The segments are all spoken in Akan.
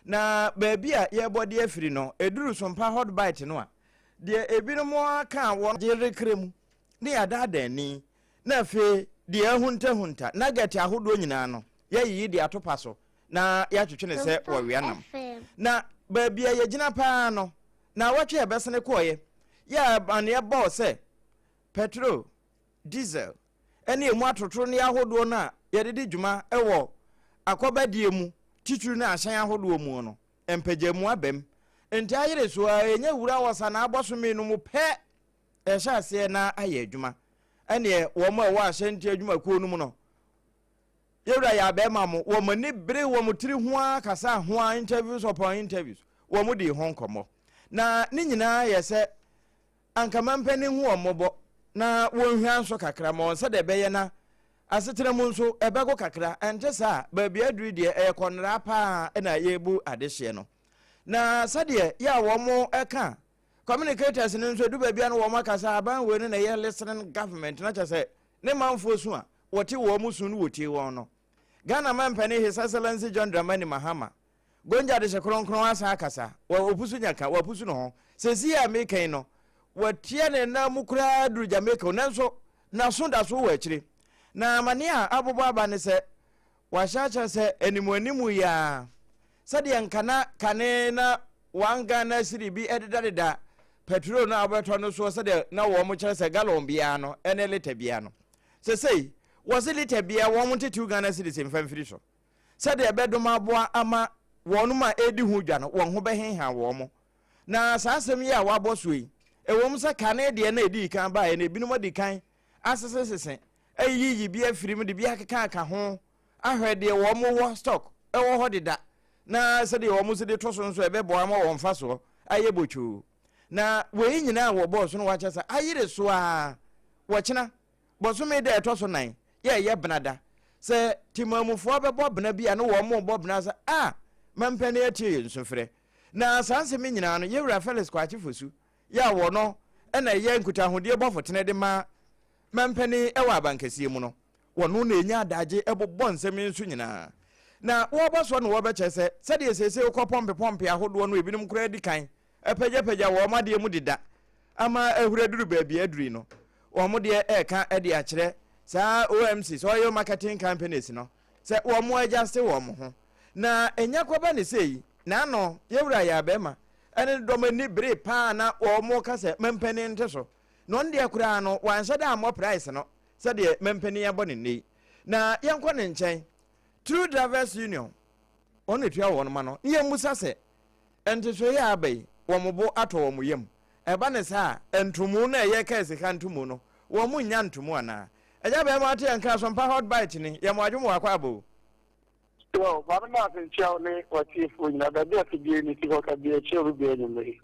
Na baabi a yɛrebɔ de afiri no, ɛduru Sompa Hot Bite no a, deɛ ebinom aka a wɔn gye rekra mu ne yɛadaadaa ani, na afei deɛ ahuntahunta, nugget ahodoɔ nyinaa no, yɛayiyi de ato pa so na yɛatwetwe no sɛ wɔwea nam. Na baabi a yɛgyina paa no, naawɔtwe a ɛbɛsene kɔeɛ, yɛ a amanneɛ bɔɔ sɛ pɛtro, diesel, ne emu atorotoroni ahodoɔ no a yɛde di dwuma wɔ akɔbadie mu titiri ne ahyɛn ahodoɔ mu no, mpagyamu aba mu. Nti ayere so ara ɛnya wura wɔ Sanaa bɔsome no mu pɛ ɛhyɛ aseɛ na ayɛ adwuma. Ɛneɛ wɔn a ɛwɔ ahyɛnti adwumakuo no mu no, yɛwura yɛ abɛɛma mo, wɔn ani bere wɔn tiri ho ara kasa ho ara interviews upon interviews, wɔn dii ho nkɔmmɔ. Na ne nyinaa yɛ sɛ Anka mampanin hu wɔn mmɔbɔ na wɔnhwa nso kakra ma wɔn sɛdeɛ ɛbɛyɛ na asetena mu nso ɛbɛgo kakra. Ɛnte saa a, baabi aduru deɛ ɛyɛ kɔnraa paa na yɛrebu adehyeɛ no. Na sɛdeɛ yɛ a wɔn ka communicators no nso ɛdu baabi a no wɔn aka sɛ aban wei no na ɛyɛ listening government na kyɛ sɛ ne manfoɔ su a wɔte wɔn su no wɔtie wɔn no. Ghana mampanin His Excellency John Dramani Mahama Gonja de hyɛ kronkron asan akasa. Wa opusu nya ka, wapusu ne ho. Seesei a mereka yi no, watia ne nan mu koraa duru Jamaica, nanso n'aso da so wɔ akyire. Na amaneɛ a abobɔ aba ne sɛ, wahyɛ akyerɛ sɛ animuanimu yi ara, sɛdeɛ nka na kane na one Ghana cedi bi dedadeda pɛtrol no a wobɛtɔ no soɔ sɛdeɛ na wɔn kyerɛ sɛ gallon biara no ne lita biara no, seesei wɔse lita biara wɔn nte two Ghana cedis mfa mfiri so. Sɛdeɛ ɛbɛdom aboa ama wɔnom a ɛredi ho dwa no, wɔn ho bɛhenha wɔn. Na saa asɛm yi a wɔabɔ soɔ yi, ɛwom sɛ kane deɛ na ɛdii kan baeɛ no, ebinom adi kan asesesese, ayiyiyi bi afiri mu de bi akekaaka ho, ahwɛ deɛ wɔn wɔ stock ɛwɔ hɔ deda, na sɛdeɛ wɔn si de to so nso ɛbɛboa ama wɔn mfasoɔ ayɛ botwoo. Na wei nyinaa wɔbɔɔ so no wɔakyɛ sɛ ayere so ara wɔkyena Bosome da a ɛtɔ so nan yɛ ɛyɛ bena da. Sɛ Temanmufoɔ bɛbɔ bena bi a ne wɔn rebɔ bena sɛ, A! Mampanin atie yɛn sufrɛ. Na saa nsɛm yi nyinaa no, Yɛwura Felix Kwakye Fosu yɛ a wɔno na ɛyɛ nkutahodie bɔfotene de ma mampanin wɔ abankɛseɛ mu no, wɔno na ɛnya adagye bobɔ nsɛm yi nso nyinaa. Na wɔrebɔ soɔ na wɔrebɛkyerɛ sɛ, sɛdeɛ seesei wokɔ pɔmpe pɔmpe ahodoɔ no ebinom koraa di kan apagyapagya wɔn adeɛ mu deda ama ahuri aduru baabi a aduru yi no, wɔn deɛ ɛreka de akyerɛ saa OMCs, Oil Marketing Companies no, sɛ wɔn adjaste wɔn ho. Na ɛnya kɔba ne sei, n'ano, yɛwura yɛ abɛɛma, ɛne ne dɔm ani bere paa na wɔn ka sɛ mampanin nte so. Na ɔno deɛ koraa no, wanhyɛ da ammɔ price no sɛdeɛ mampanin abɔ ne nnɛ yi. Na yɛnkɔ ne nkyɛn, True Drivers Union, wɔn na ɛtua wɔn ma no, ne yɛmmusa sɛ, Ntosoe a aba yi, wɔn bo atɔ wɔn yam. Ɛba no saa a, ntomu no a ɛyɛ kaa sika ntomu no, wɔn nnya ntomu anaa? Agya barima ate yɛn nka Asompa Hot Bite ni, yɛ mo adwo mo wakɔ aba o. Yo, Maame Nurse nkyia wo ne w'atiefoɔ nyinaa, baabi a fidie no si hɔ ka biara kyia obi biara anwummerɛ yi.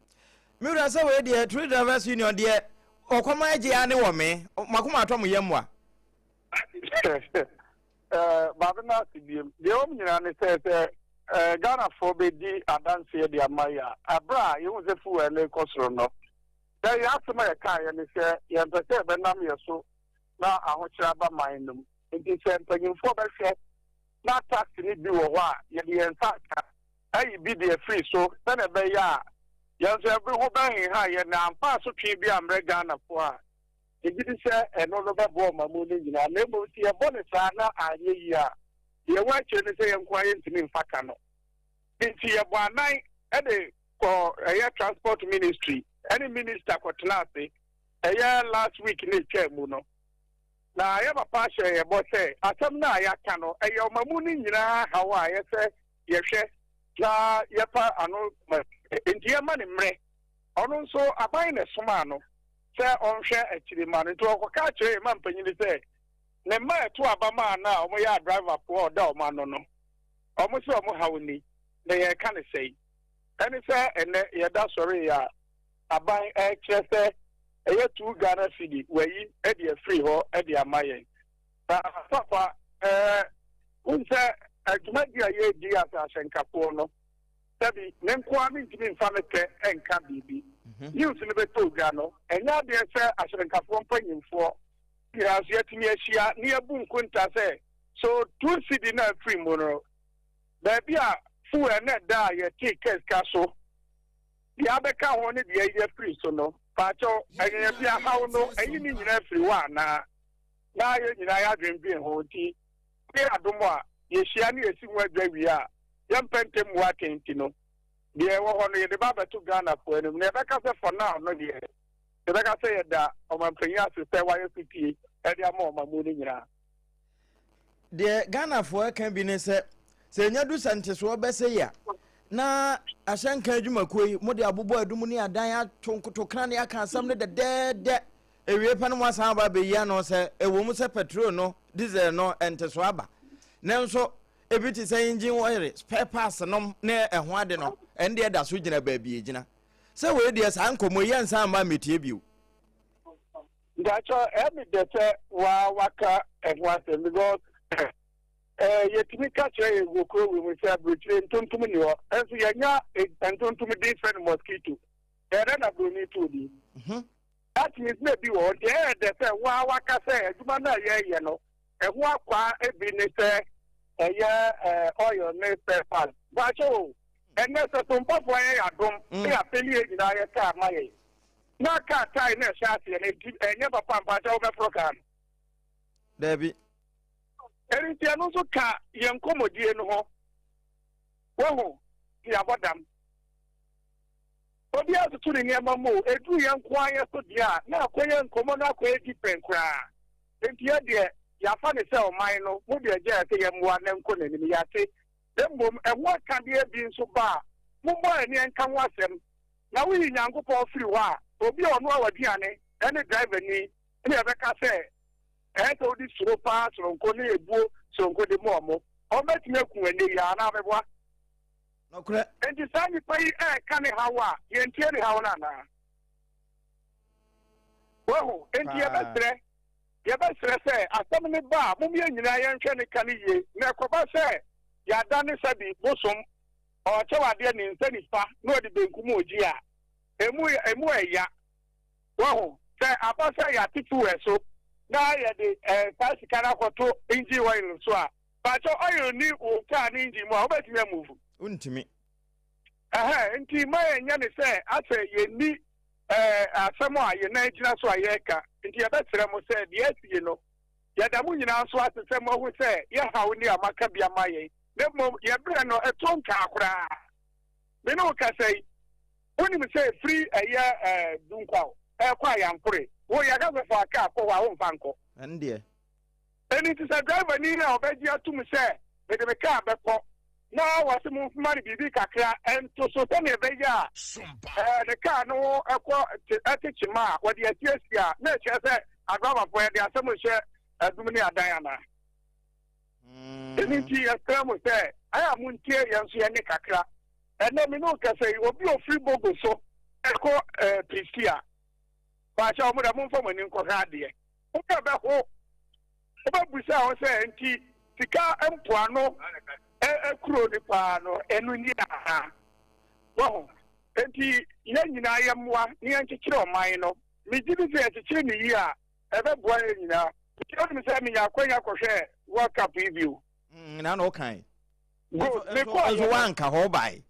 Me wura sɛ wei deɛ True Drivers Union deɛ ɔkɔm agye ara ne wɔ me, makoma atɔ mo yam wa. Eh, Maame Nurse biem, deɛ ɛwɔ mu nyinaa ne sɛ sɛ eh, Ghanafoɔ bɛdi adanseɛ de ama yɛ a, ɛberɛ a yɛhu sɛ fuel no rekɔ soro no, sɛ yɛn asɛm a yɛkaeɛ ne sɛ yɛmpɛ sɛ yɛbɛnam yɛ so na ahokyerɛ aba man no mu. Nti sɛ mpanyimfoɔ bɛhwɛ na tax no bi wɔ hɔ a, yɛde yɛn nsa aka ayi bi de afiri so sɛdeɛ ɛbɛyɛ a yɛn nso yɛn ho bɛhenha yɛn na amfa asotwe bi ammrɛ Ghanafoɔ a, Megye di sɛ ɛno no bɛboa ɔmamu no nyinaa, na mmom sɛ yɛbɔ no saa na anyɛ yie a, deɛ ɛwɔ akyire ne sɛ yɛn nko ara yɛntumi mfa ka no. Nti yɛbɔ anan de kɔ ɛyɛ Transport Ministry ne Minister kɔtena ase ɛyɛ last week na ɛtwaa mu no. Na yɛ papa ahyɛ yɛ bɔ sɛ asɛm no a yɛaka no ɛyɛ ɔmamu no nyinaa haw a ɛyɛ sɛ yɛhwɛ na yɛfa ano ma nti yɛma no mmerɛ. Ɔno nso aban na ɛsomaa no. sɛ ɔnhwɛ akyiri mma no. Nti ɔkɔka kyerɛɛ yɛn mma mpanyin sɛ ne mma a ɛto aba maa no a wɔyɛ adriverfoɔ a ɔda wɔn ano no, wɔn sɛ wɔn haw ni, na yɛreka no sɛi. Ɛne sɛ ɛnnɛ yɛda sɔree a aban ɛrekyerɛ sɛ ɛyɛ two Ghana cedi wayi de afiri hɔ de ama yɛn. Na papa ɛɛ wohu sɛ dwumadi a yɛredi as ahyɛnkafoɔ no, Dabi, me nko ara mintumi mfa me pɛ nka biribi. News no bɛtɔ dwa no, ɛnyɛ adeɛ sɛ ahyɛnkafoɔ mpanyimfoɔ nyinaa nso yɛatumi ahyia na yɛabu nkonta sɛ so two cedi no a afiri mu no, baabi a Fuel na ɛda a yɛtee kaa sika so, deɛ abɛka ho ne deɛ ayi afiri so no, paakyɛw, anyanya bi ahaw no, ayi ne nyinaa afiri hɔ anaa? Na yɛn nyinaa yɛadwendwen ho nti, ne adom a, yɛhyia ne yɛsi ho adwa wie a, yɛmpɛ ntɛm mmu atɛn nti no, deɛ ɛwɔ hɔ no, yɛde ba abɛto Ghanafoɔ anim. Na yɛbɛka sɛ for now no deɛ, yɛbɛka sɛ yɛda ɔmampanyin ase sɛ wayɛ sotie de ama ɔmamu no nyinaa. Deɛ Ghanafoɔ ɛka bi ne sɛ, sɛ ɛnya du sɛ ntesoɔ bɛsɛ yi a, na ahyɛnka adwumakuo yi mode abobɔ adum ne adan ato nkotokra ne aka asɛm no dɛdɛɛdɛ. Ewie pɛ no mo asan aba abɛyi ano sɛ ɛwɔ mu sɛ petrol no, diesel no ntesoɔ aba. Nanso ebi te sɛ engine oil, spare parts nom ne ɛho ade no, ɛno deɛ da so gyina baabi egyina. Sɛ wei deɛ saa nkɔmmɔ yi yɛnsan mma mmɛtie bio. Mpakyɛ ɛyɛ me dɛ sɛ wa waka ɛho asɛm because eh, yɛtumi ka kyerɛ yɛ wɔ kuro wei mu sɛ aburokyire ntontom ni hɔ ɛnso yɛnya ntontom din frɛ no mosquito. Ɛyɛ dɛ na buroni too din. Mhm. That means na ebi wɔ hɔ nti ɛyɛ dɛ sɛ wa waka sɛ adwuma no a yɛyɛ no ɛho akwaa ebi ne sɛ ɛyɛ oil ne spare parts. Mpakyɛ o, ɛnɛ sɛ sompafoɔ ayɛ yɛ adom mm. ne yɛapɛli yɛ nyinaa yɛ kaa ma yɛn. Na kaa tae na ɛhyɛ aseɛ no nti ɛnyɛ papa mpakyɛ wobɛforo kaa no. Daabi. Ɛno nti ɛno nso ka yɛn nkɔmmɔdie no ho. Wohu, yɛabɔ dam. Obiara toto ne nneɛma mu o, ɛduru yɛn nko ara yɛ so deɛ a, na akɔyɛ nkɔmmɔ no akɔyɛ different koraa. Enti yɛ deɛ, yɛafa no sɛ ɔman no, mo deɛ gyae sɛ yɛmmoa na ɛnkɔ n'anim, yɛate. Na mmom ɛho akadeɛ bi nso ba a, mommɔ yɛn ne yɛnka ho asɛm. Na woyi Nyankopɔn firi hɔ a, obi a ɔnoa w'aduane ne driverni ne ɛbɛka sɛ ɛyɛ sɛ wode suro paa soronko ne ebuo soronko de ma wɔn. Wɔbɛtumi aku wo ɛnnɛ yi ara anaa bɛboa? Nokorɛ. Enti saa nipa yi reka ne haw a, yɛntie ne haw no anaa? Wahu? Enti yɛbɛsrɛ, yɛbɛsrɛ sɛ asɛm no ba a, mom yɛn nyinaa yɛnhwɛ ne ka no yie, na ɛkɔba sɛ yɛadane sɛbi bosom, ɔrekyɛw adeɛ ne nsa nifa na ɔde benkum regye a, emu, emu ɛya. Wahu? Sɛ aba sɛ yɛate fuel so na yɛde eh, saa sika no akɔto engine oil so a, Pakyɛ oil nni wo car no engine mu a wobɛtumi amuvu? Wontumi. Ɛhɛn, nti mma yɛnyɛ no sɛ asɛ yɛnni ɛɛ asɛm a yɛn nan gyina so a yɛreka. Nti yɛbɛsrɛ mo sɛ deɛ asie no, yɛda mo nyinaa nso ase sɛ moahu sɛ yɛ haw ni a moaka bi ama yɛn. Na mmom yɛ berɛ no ɛto nkaa koraa. Me ne wo kasa yi, wonim sɛ ɛfiri ɛyɛ ɛɛ Dunkwaw ɛrekɔ Ayankore, wo yɛka sɛ fa kaa kɔ hɔ a womfa nkɔ. Ɛno deɛ. Ɛno nti sɛ driverni no a ɔbɛgye atom sɛ mede me kaa bɛkɔ na wɔse momfoma no biribi kakra nto so sɛnea ɛbɛyɛ a ne kaa no kɔ te kyema a wɔde asiesie a, na ɛkyerɛ sɛ adriverfoɔ yɛde asɛm rehyɛ adum ne adan anaa? Ɛno nti yɛsrɛ mo sɛ ɛyɛ a montie yɛn nso yɛn nne kakra. Ɛnnɛ me ne wo kasa yi, obi a ɔfiri Bogo so kɔ Prisia, baakyɛ wɔn deɛ momfa mo ani nkɔhwɛ adeɛ. Wo werɛ bɛho. Wobɛbisa ho sɛ, Enti sika mpoano kuro no paa no, ɛno ni anaa? Wahu? Enti yɛn nyinaa yɛmmoa na yɛnkyekyere ɔman no. Megye di sɛ yɛkyekyere no yie a, ɛbɛboa yɛn nyinaa. Nti wonim sɛ menya akwanya kɔhwɛɛ World Cup yi bio. Mm, na na wokae. Good. Mekɔɔ Nso woanka hɔ, wobae.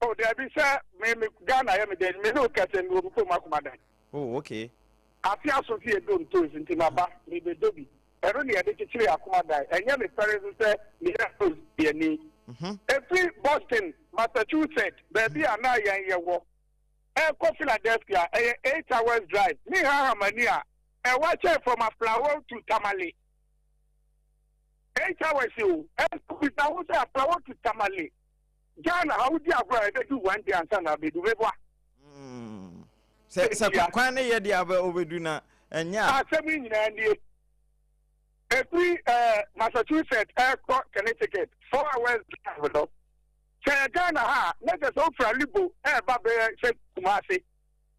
Oh, dabi sɛ me me Ghana yɛ me dɛ me ne wo kasa mi wɔ me kurom akomadan. Oh, okay. Afe aso sɛ yɛdɔ ntoos nti maba mebɛdɔ bi. Ɛno ne yɛde kyekyere akomadan. Ɛnyɛ me fɛre nso sɛ meyɛ ntoos duani. Ɛfiri Boston, Massachusetts, baabi a na yɛn yɛwɔ, ɛrekɔ Philadelphia, ɛyɛ 8 hours drive. Me haha m'ani a, ɛwa kyɛn from Aflao to Tamale. 8 hours o. Ɛnso bisa ho sɛ Aflao to Tamale. Ghana ha wodi agorɔ a ɛbɛdu one day ansa na abɛdu meboa. Sɛ sɛ kwan ne yɛ deɛ abɛ obedu na ɛnyɛ a. Asɛm yi nyinaa nie. Efiri ɛɛ Massachusetts ɛkɔ Connecticut 4 hours drive no. Sɛ yɛ Ghana ha a na kyerɛ sɛ wofiri Alibo ɛɛba bɛyɛ sɛ Kumasi.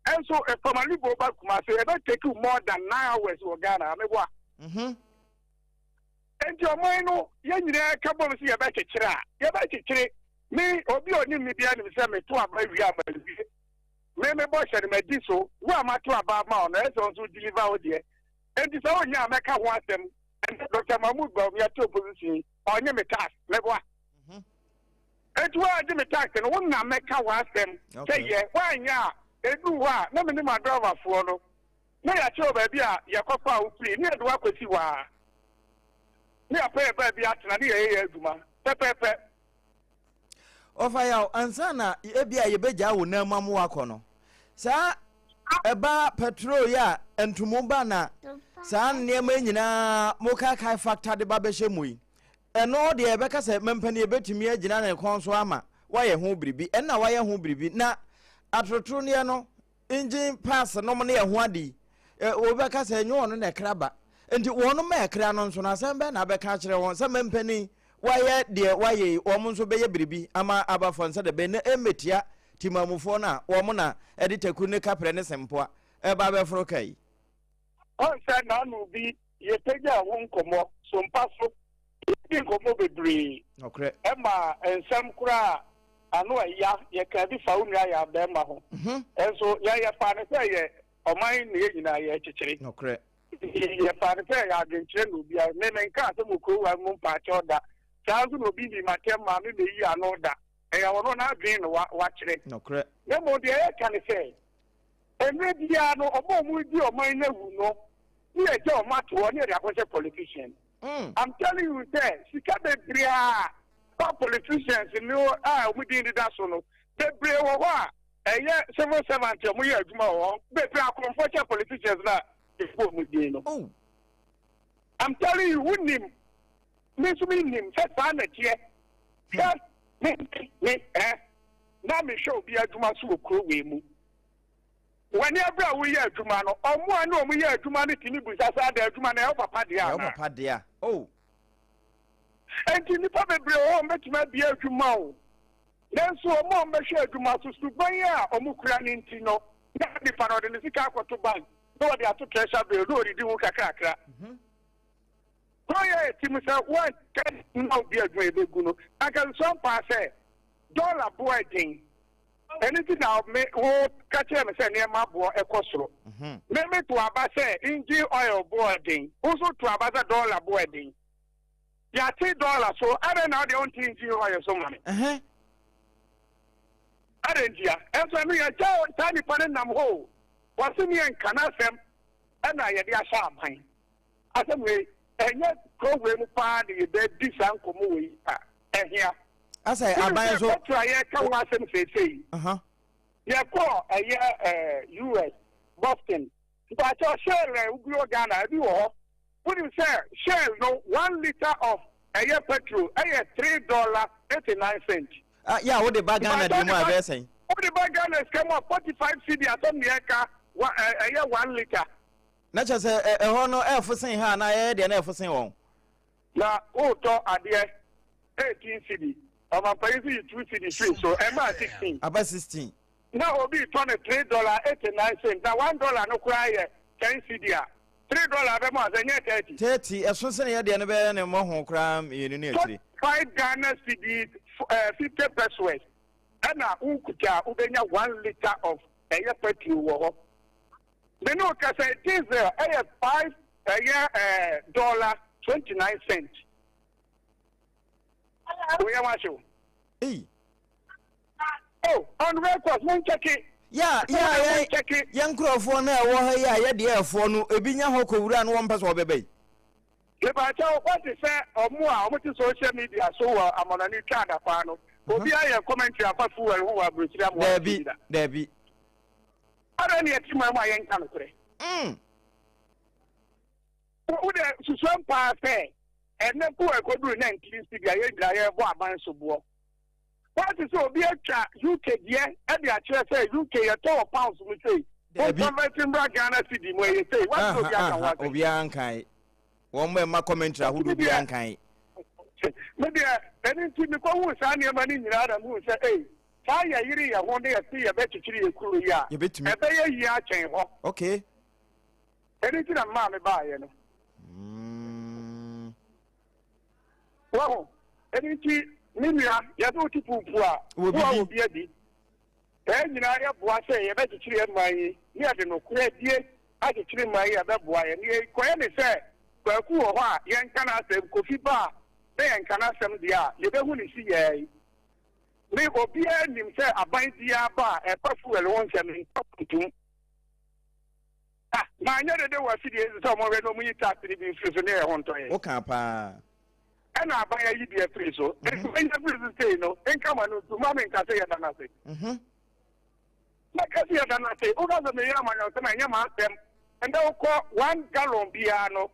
Ɛnso from Alibo ba Kumasi ɛbɛ take you more than 9 hours wɔ Ghana meboa. Enti ɔman no, yɛn nyinaa ka bom sɛ yɛbɛkyekyere a, yɛbɛkyekyere. Me, obi a onim me biara nim sɛ meto aba wie a mawie. Me, me bɔhyɛ no madi so. Wo a mato aba ama wo no, ɛsɛ sɛ wo nso wo deliver wo deɛ. Enti sɛ wonyɛ a, mɛka ho asɛm. Ɛnnɛ, Doctor Mahmood Bawumia te opposition yi, ɔnnye me tax. Meboa. Enti woagye me tax no, wo na mɛka w'asɛm sɛ yɛ. Woanyɛ a, ɛduru hɔ a, na me ne m'adrɔvafoɔ no, na yɛakyerɛ wo baabi a yɛkɔfaa wo firii, na yɛde wo akɔsi hɔ ara, na yɛapɛ yɛn baabi atena, na yɛyɛ yɛn adwuma pɛpɛɛpɛ. Ɔfa yaw, ansa na ebia yɛbɛgyaa wo nan mu ama woakɔ no, saa ɛba pɛtrol yi a ntomu ba na saa nneɛma yi nyinaa mokaakae fakta de ba bɛhyɛ mu yi, ɛno deɛ yɛbɛka sɛ mampanin yɛbɛtumi agyina ne kɔn so ama wayɛ ho biribi, ɛnna wayɛ ho biribi na atorotoroneɛ no Engine parts nom ne ɛho ade yi, obi bɛka sɛ ɛnyɛ ɔno na ɛkra ba. Nti wɔnom a ɛkra no nso no, asɛm bɛn na abɛka akyerɛ wɔn sɛ mampanin wayɛ deɛ wayɛ yi, wɔn nso bɛyɛ biribi ama aba fam sɛdeɛ ɛbɛyɛ na ɛmmɛtia timamufoɔ no a wɔn na ɛde taku ne kaprɛ ne sempoa ɛba abɛforo ka yi. Ɔn sɛ n'ano bi Yɛpagyaa ho nkɔmmɔ so mpa so. Yɛdii nkɔmmɔ bebree. Nokorɛ. Ɛmaa nsɛm koraa a ano ɛya, yɛkaa bi faa wo nua Yaa barima ho. Nso yɛn yɛfaa no sɛ ɛyɛ ɔman na yɛn nyinaa yɛrekyekyere. Nokorɛ. Nti yɛfaa no sɛ ɛyɛ adwenkyerɛ na obiara, me menkaa sɛ mewɔ kurow wei mu mpaakyɛw da. Saa ara nso na obi nnii m'atɛm maa me meyii ano da. Ɛyɛ ɔno n'adwene na wakyerɛ. Nokorɛ. Na mmom deɛ yɛka ne sɛ, Mmerɛ biara no wɔn a wɔredi ɔman no awu no ne yɛgya wɔn ato hɔ ne yɛde akɔhyɛ politician. I'm telling you sɛ sika bebree a ba politicians no a wɔn din deda so no bebree wɔ hɔ a ɛyɛ civil servant a wɔyɛ adwuma wɔ hɔ bebree akorɔmfoɔ kyɛ politicians no a yɛbɔ wɔn din no. I'm telling you wonim me nso menim sɛ saa na ɛteɛ. Hwɛ me me eh na mehwɛ obi adwuma so wɔ kuro wei mu. W'ani abere a woreyɛ adwuma no, wɔn a ne wɔn yɛ adwuma no tumi bisa sɛ, Ada adwuma no, ɛyɛ wo papa dea Ɛyɛ wo anaa? papa dea. Oh. Enti nnipa bebree wɔ hɔ a wɔbɛtumi abue adwuma o, nanso wɔn a wɔbɛhwɛ adwuma so, suban a wɔkura no nti no, na nipa no ɔde ne sika akɔto bank, na ɔde ato treasure bill, na ɔdidi ho kakrakra. Kwan a ɛte mu sɛ woanka na obi adwuma yɛbɛgu no, anka nsuo mpaa sɛ dɔla boɔ ɛden. Ɛno nti na me wo ka kyerɛ me sɛ nneɛma boɔ ɛkɔ soro. Me me to aba sɛ engine oil boɔ ɛden. Wo nso to aba sɛ dɔla boɔ ɛden. Yɛate dɔla so, adɛn na wodeɛ wonte engine oil so ma me? Adɛn ntia? Ɛnso ɛno yɛgya saa nipa no nam hɔ o. Wɔse ne yɛnka n'asɛm ɛna yɛde ahyɛ aban. Asɛm wei, ɛnyɛ kuro wei mu paa na yɛbɛdi saa nkɔmmɔ wei a, ɛhia. Asɛ Wonim aban sɛ nso. petrol a yɛreka ho asɛm seesei yi, yɛkɔɔ ɛyɛ eh, US, Boston. Mpakyɛw, Shell a wogu wɔ Ghana, ebi wɔ hɔ. Wonim sɛ Shell no, one litre of ɛyɛ petrol ɛyɛ $3.89. Ah, yɛ a wode ba Ghana Mpakyɛw deɛ mu wode a ba ɛbɛyɛ sɛn? wode ba Ghana sika mu a, 45 cedi asɛm na yɛreka, wa, ɛ, ɛyɛ one litre. Na kyerɛ sɛ ɛ, ɛhɔ no ɛɛfo sen ha anaa yɛyɛ deɛ na ɛfo sen wɔn? Na woretɔ adeɛ 18 cedi, ɔmampanyin nso yi 2 cedi firi so, ɛmaa 16. Aba 16. Na obi retɔ no 3 dollar 89 cent, na 1 dollar no koraa yɛ 10 cedi a, 3 dollar bɛma wo sɛ ɛnyɛ 30. 30, ɛso sene yɛ deɛ no bɛyɛ ne mmɔho koraa mmienu ne akyire. 5 Ghana cedis, 50 pesewas ɛna wokuta a wobɛnya 1 litre of ɛyɛ petrol wɔ hɔ. Me ne wo kasa yi, diesel ɛyɛ five ɛyɛ ɛɛ dollar 29 cent. Wo yam ahye wo. Ei. Oh, on record, mo nkyɛke. Ya, ya, Mo yɛn, nkyɛke. yɛn nkurɔfoɔ no a ɛwɔ ha yi a yɛdeɛ ɛfoɔ no, ebi nya hɔ kɔwura no wɔmpɛ sɛ wɔbɛba yi. Mepakyɛw, woate sɛ ɔmo a ɔmo te social media so wɔ amɔnɔne twa adapaa no, obi ayɛ commentary afa fuel ho wɔ aburokyiri ama wɔate Daabi, bi da? daabi. Adɛn na yɛte man mu a yɛnka nokorɛ? Wo deɛ susuam paa sɛ ɛnnɛ mpo a ɛkɔduru 19 cedi a yɛn nyinaa yɛrebɔ aban soboɔ. Woate sɛ obi atwa UK deɛ de akyerɛ sɛ UK yɛtɔ wɔ pounds mu sei, Daabi. wo convert mmra Ghana cedi mu ɛyɛ sei. Woate sɛ obi aka ho Aha, aha, asɛm? obiara nkae. Wɔn mma commentary ahodoɔ Me deɛ, biara nkae. me deɛ ɛno nti mekɔhuu saa nneɛma no nyinaa na mehuu sɛ ei, Saa yɛyere yɛn ho na yɛse yɛbɛkyekyere yɛn kuro yi a, Yɛbɛtumi. ɛbɛyɛ yie akyɛn hɔ. Okay. Ɛno nti na memaa mebaeɛ no. Wahu? Ɛno nti, me nua, yɛse wote puupuu a, Wɔ wo a bibi. obi adi. Yɛn nyinaa yɛboa sɛ yɛbɛkyekyere yɛn man yi, na yɛde nokorɛ die akyekyere man yi a ɛbɛboa yɛn. Na yɛkɔyɛ ne sɛ Kwaku wɔ hɔ a yɛnka n'asɛm, Kofi ba a na yɛnka n'asɛm deɛ a, yɛbɛhu ne si yɛn. Me obiara nim sɛ aban biara ba a ɛfa fuel ho nsɛm ntɔ ntom. Ah, manyɛ dede wɔ afidie so sɛ ɔmo nhwɛ na ɔmo yi tax no bi mfiri so ne ɛho ntɔ yɛn. Wokaa paa. Ɛna aban ayi bi afiri so. Nti wɔyi afiri so sei no, nka ma no ntu, ma menka sɛ yɛda no ase. Mɛka sɛ yɛda no ase. Woka sɛ meyɛ amanyɔsɛm a, ɛnyɛ m'asɛm. Ɛndɛ wokɔ one gallon biara no,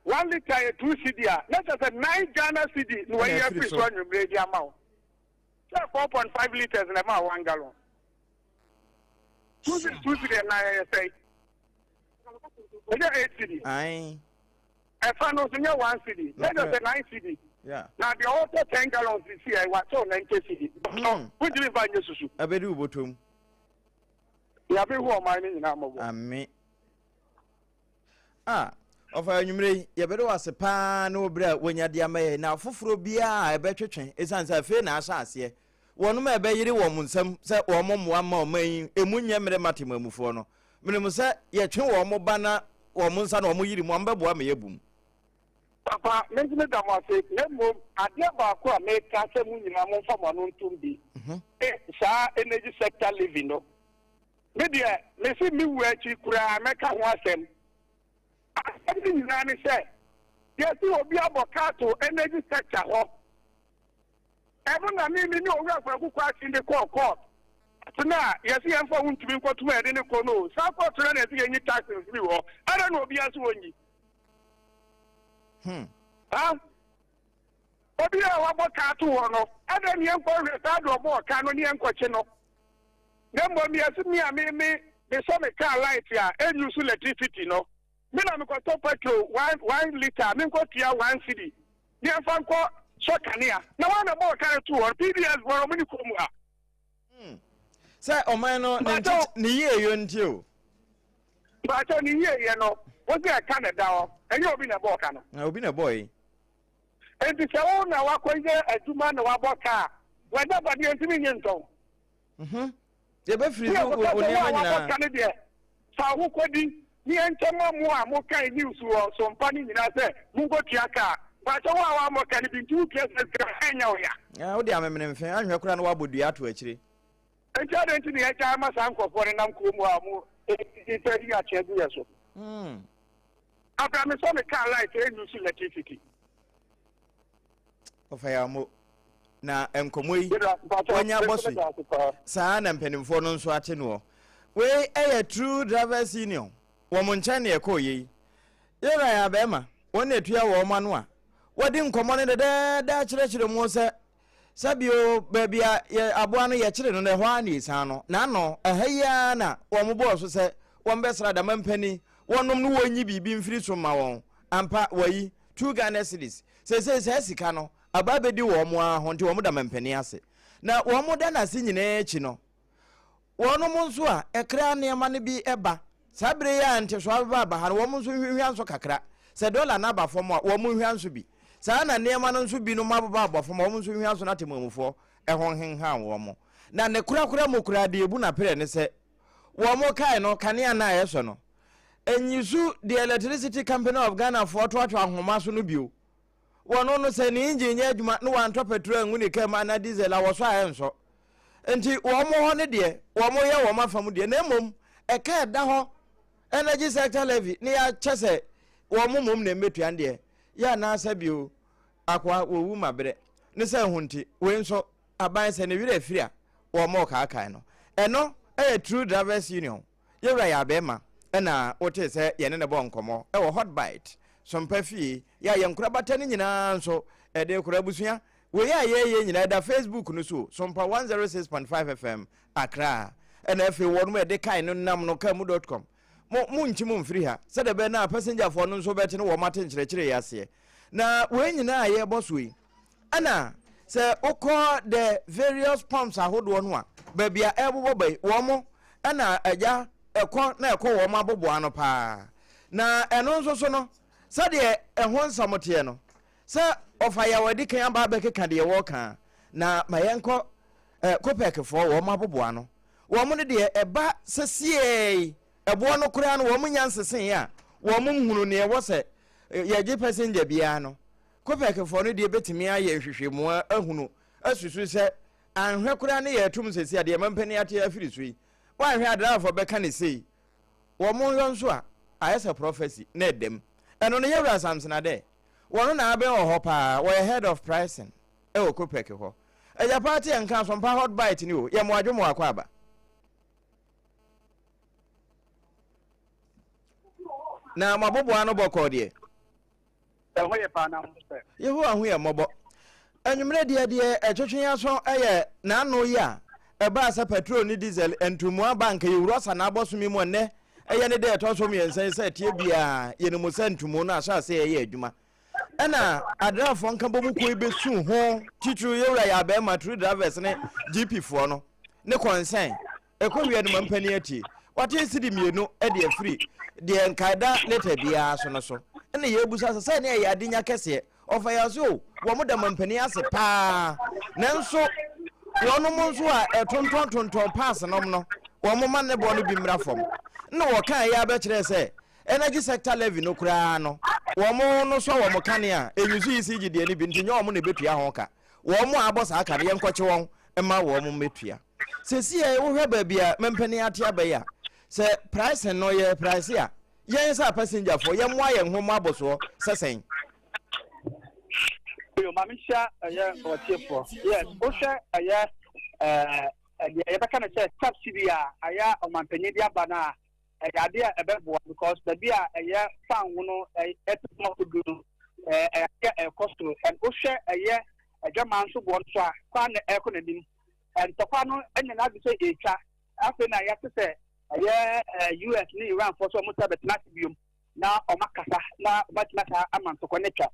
1 litre yɛ 2 cedi a, na kyerɛ sɛ 9 Ghana cedi na wɔayi Ɛna afiri afiri so so. anwummerɛ de ama wo. Sɛ 4.5 litres na ɛma wo 1 gallon. 2 cedi, 2 cedi ɛnan ɛyɛ sɛn? Ɛnyɛ 8 cedi? Ae. Ɛfa no nso nyɛ 1 cedi? Na kyerɛ sɛ 9 cedi. Na deɛ ɔtɔ 10 gallons si ɛ wakyɛw 90 cedi. Wontumi mfa nyɛ susu. Ɛbɛdi wo bɔtɔm. Nyame hu ɔman no nyinaa mmɔbɔ. Ame. Ah, ɔfa anwummerɛ yi, yɛbɛde wo ase paa ne wo berɛ a woanya de ama yɛn na afoforɔ biara a ɛbɛtwetwe ɛsiane sɛ afei na ahyɛ aseɛ. Wɔnom a ɛbɛyere wɔn nsam sɛ wɔn mmoa mma ɔman yi emu nyɛ mmerɛ ma temamufoɔ no. Menim sɛ yɛtwe wɔn ba na wɔn nsa na wɔn yere mu a, wɔbɛboa ma yɛabu mu. Papa, me nso meda mo ase, na mmom adeɛ baako a meka sɛ mo nyinaa momfa mo ano ntom bi, saa energy sector levy no, me deɛ mese me wu akyi koraa mɛka ho asɛm. Asɛm no nyinaa ne sɛ, yɛse obi abɔ ka ato energy sector hɔ. Ɛno na me ne Owura Kwaku Kwakye de kɔɔ court. No a yɛse yɛmfa wo ntumi nkɔtom a yɛde ne kɔ no o, saa court no na yɛse yɛnyi tax mfiri hɔ. Ɛdɛn na obiara se wɔnyi? Ha? Obi a wabɔ ka ato hɔ no, ɛdɛn ne yɛnkɔ hwɛ saa de ɔbɔɔ ka no ne yɛnkɔkye no? Na mmom yɛse me a me me mesɔ me car light a ɛnyu so electricity no, me na mekɔtɔ petrol 1 1 litre a menkɔtua 1 cedi ne yɛmfa nkɔ sɔ kanea. Na wɔn na bɔɔ ka no to hɔ no, PBS foɔ no, ɔmo ne kurom ha. Sɛ ɔman no ne Mpakyɛw. nkyekye ne yie yɔ nti o. Mpakyɛw, ne yie yɛ no, wo sɛ ɛka na ɛda hɔ, ɛnyɛ obi na ɛbɔɔ ka no. Na obi na ɛbɔɔ yi. Nti sɛ wo na wakɔyɛ adwuma na wabɔ ka a, w'agyapadeɛ ntumi nye ntɔn. Yɛbɛfiri Ne so wo yɛkɔka sɛ wo nneɛma a wabɔ nyinaa. ka no deɛ, fa wo ho kɔdi ne yɛnkyɛ ma mo a mokae news wɔ sompa no nyinaa sɛ monkɔtua ka a. Mpakyɛ, wo a woammɔ ka no bi nti wotua sɛ sika ɛnyɛ wo ya. Ah, wode amemene mfe anhwɛ koraa na woabɔ dua ato akyire. Nti adɛn nti ne yɛgyae ma saa nkurɔfoɔ no nam kurom hɔ a mo pɛ yi akyea gu yɛ so? Abra mesɔ me car light ɛnyu so electricity. Ɔfa yɛ amo na nkɔmmɔ yi Yɛda mpakyɛ, wɔnya bɔ so meda yi. ase paa. Saa na mpanimfoɔ no nso ate noɔ. Wei ɛyɛ True Drivers Union wɔn nkyɛn na ɛkɔɔ yei. Yɛwura yɛ abɛɛma wɔn na ɛtua wɔn ano a wɔde nkɔmmɔ no dɛdɛɛdɛ akyerɛkyerɛ mu sɛ sɛbio baabi a yɛ aboa no yɛkyere no no ɛhɔ ara na ɛsiane no n'ano ɛha yi ara na wɔn bɔɔ so sɛ wɔn bɛsra dama mpanin wɔnom no wɔnyi biribi mfiri so ma wɔn. Ampa, wɔyi 2 Ghana cedis. Seesei saa sika no aba abɛdi wɔn ara ho nti wɔn da mampanin ase. Na wɔn da n'ase nyinaa akyi no, wɔnom nso a ɛkra nneɛma no bi ba saa bere yi a ntesoa bɛba aba ha no, wɔn nso nhwehwɛ nso kakra. Sɛ dɔla no aba fam a, wɔn nhwɛ nso bi. Saa na nneɛma no nso binom ababa aba fam a, wɔn nso nhwɛ nso no atemmuamufoɔ ɛho nhenhan wɔn. Na ne korakora mu koraa deɛ ebu n'aperɛ ne sɛ wɔn kae no kanea no a ɛsɔ no enyisu deɛ Electricity Company of Ghana foɔ toatoa ahoma so no bio. Wɔn no sɛ ne engine nyɛ adwuma na wantɔ petrol angu ne kaa mu anaa diesel a wɔsɔ a ɛnsɔ. Nti wɔn hɔ no deɛ wɔn yɛ wɔn afa mu deɛ, na mmom ɛka ɛda hɔ energy sector levy ne yɛakyɛ sɛ wɔn mmom na mmetua deɛ yɛ anaasɛ bio akoa wɔwu ma berɛ ne sɛ ho. Nti wei nso aban sɛ ne werɛ afiri a wɔn kaakae no. Ɛno ɛyɛ True Drivers Union yɛwura yɛ abɛɛma ɛna wote sɛ yɛne ne bɔ nkɔmmɔ ɛwɔ Hot Bite Sompa fie yɛ a yɛn nkorabata no nyinaa nso ɛde kora abusua. Wei a yɛyɛ nyinaa ɛda Facebook no so, Sompa 106.5 FM Accra, ɛna afei wɔn ɛde kae no nam no kaamu.com. Mo mo nkyi mo mfiri ha sɛdeɛ ɛbɛyɛ na pasengyafoɔ no nso bɛte no wɔn ate nkyerɛkyerɛ yi aseɛ. Na wei nyinaa a yɛrebɔ so yi, ɛna sɛ wokɔ the various pumps ahodoɔ no a baabi a ɛrebobɔ ba yi, wɔn mo ɛna agya ɛkɔ na ɛkɔ wɔn aboboa no paa. Na ɛno nso so no, sɛdeɛ ɛho nsɛm teɛ no, sɛ ɔfa yɛ a wɔde kan aba abɛkeka deɛ wɔreka na ma yɛnkɔ COPECfoɔ wɔn aboboa no. Wɔn no deɛ ɛba sɛ siee ɛboɔ no koraa no wɔn nya nsesee a wɔn nhunu neɛ ɛwɔ sɛ yɛgye passenger biara no. COPECfoɔ no deɛ bɛtumi ayɛ nhwehwɛmu ahunu asusu sɛ Anhwɛ koraa ne yɛretom seesei a deɛ mampanin ate afiri so yi, woanhwɛ a driverfoɔ bɛka ne sei. Wɔn yɔ nso a, ayɛ sɛ prophecy na ɛda mu. Ɛno no yɛwura Samson Adeh, wɔno na abɛn wɔ hɔ paa, wɔyɛ head of pricing ɛwɔ Copec hɔ. Agya paa te yɛn nka Asompa hot bite ni o, yɛ mo adwo mo akɔ aba. Na mo aboboa no bɔkɔɔ deɛ. Ɛho yɛ paa na ho sɛ. Yehowa hu yɛn mmɔbɔ. Anwummerɛ deɛ deɛ ɛtwetwe yɛn aso yɛ n'ano yi a ɛbaa sɛ petrol ne diesel ntomu aba anka yɛwura ɔsa abɔsome mu ɛnnɛ ɛyɛ ne dɛ ɛtɔ so mmiɛnsa yi sɛ ɛteɛ biara yɛnim sɛ ntomu no ahyɛ ase ɛyɛ adwuma ɛna adrafoɔ nkabɔmu kuo yi bɛsu ho titiriw yɛwura yɛ abɛɛma true drivers ne GP foɔ no ne concern Ɛkɔ wia no ma mpanin atie. Wate sidi mmienu de afiri deɛ nkae da lita biara so no so. Ɛna yɛbusa sɛ sɛ ne ɛyɛ adenya kɛseɛ. Ɔfa yɛ ase o, wɔn da mampanin ase paa. Nanso wɔnom nso a ɛtontɔn tontɔn pass nom no, wɔn ma ne boɔ no bi mmra fam. Ɛna wɔka ɛyɛ abɛkyerɛ sɛ energy sector levy no koraa no, wɔn no sɔ wɔn kanea, ɛnyusu ECG deɛ no bi nti nyɛ wɔn na ɛbɛtua ho ka. Wɔn a abɔ saa ka no, yɛnkɔkye wɔn mma wɔn mmɛtua. Seesei wohwɛ baabi a mampanin ate aba yi a, sɛ pricing no yɛ price a, yɛn sɛ apasengyafoɔ yɛmmoa yɛn ho mmɔ abosoɔ sɛ sɛn? Yo, maame hyia ɛyɛ ɔtiefoɔ. Yes, wohwɛ ɛyɛ ɛɛ deɛ yɛbɛka no sɛ subsidy a ɛyɛ ɔmanpanyin de aba no a, ɛyɛ adeɛ a ɛbɛboa because baabi a ɛyɛ fango no ɛte akɔdu no ɛyɛ adeɛ a ɛkɔ soro. And wohwɛ ɛyɛ adwaman nso boɔ no so a, kwan na ɛrekɔ n'anim. Ntɔkwa no anya n'adwene sɛ ɛretwa. Afei na yɛate sɛ ɛyɛ US ne Iran foɔ sɛ wɔn nsa bɛtena ase biom na wɔn akasa na wɔatumi asa ama ntɔkwa no atwa.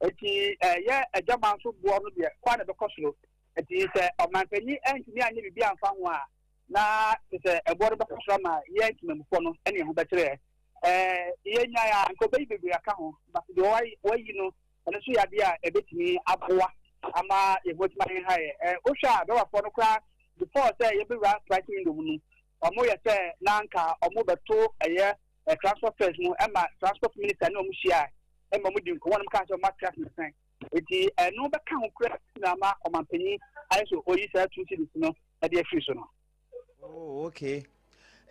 Eti ɛyɛ adwaman nso boɔ no deɛ kwan na ɛbɛkɔ soro. Eti sɛ ɔmanpanyin antumi anyɛ biribi amfa ho a, na te sɛ ɛboɔ no bɛkɔ soro ama yɛn temamufoɔ no ne yɛn ho bɛkyerɛ. Ɛɛ yɛnyae a nka ɔbɛyi bebree aka ho, but deɛ wayi no ɛno nso yɛ adeɛ a ɛbɛtumi aboa ama yɛn ho atumi aheha yɛ. Ɛ wohwɛ a dɔbafoɔ no koraa before sɛ yɛbɛwura pricing window mu no, wɔn yɛ sɛ na anka wɔn bɛto ɛyɛ ɛ transport fares mu ɛma transport minister ne wɔn hyia ɛma wɔn di nkɔmɔ wɔn kaa sɛ wɔn ate ase sɛn. Eti ɛno bɛka ho koraa na ama ɔmanpanyin ayɛ sɛ oyi saa 2 cedis no ɛde afiri so no. Oh, okay.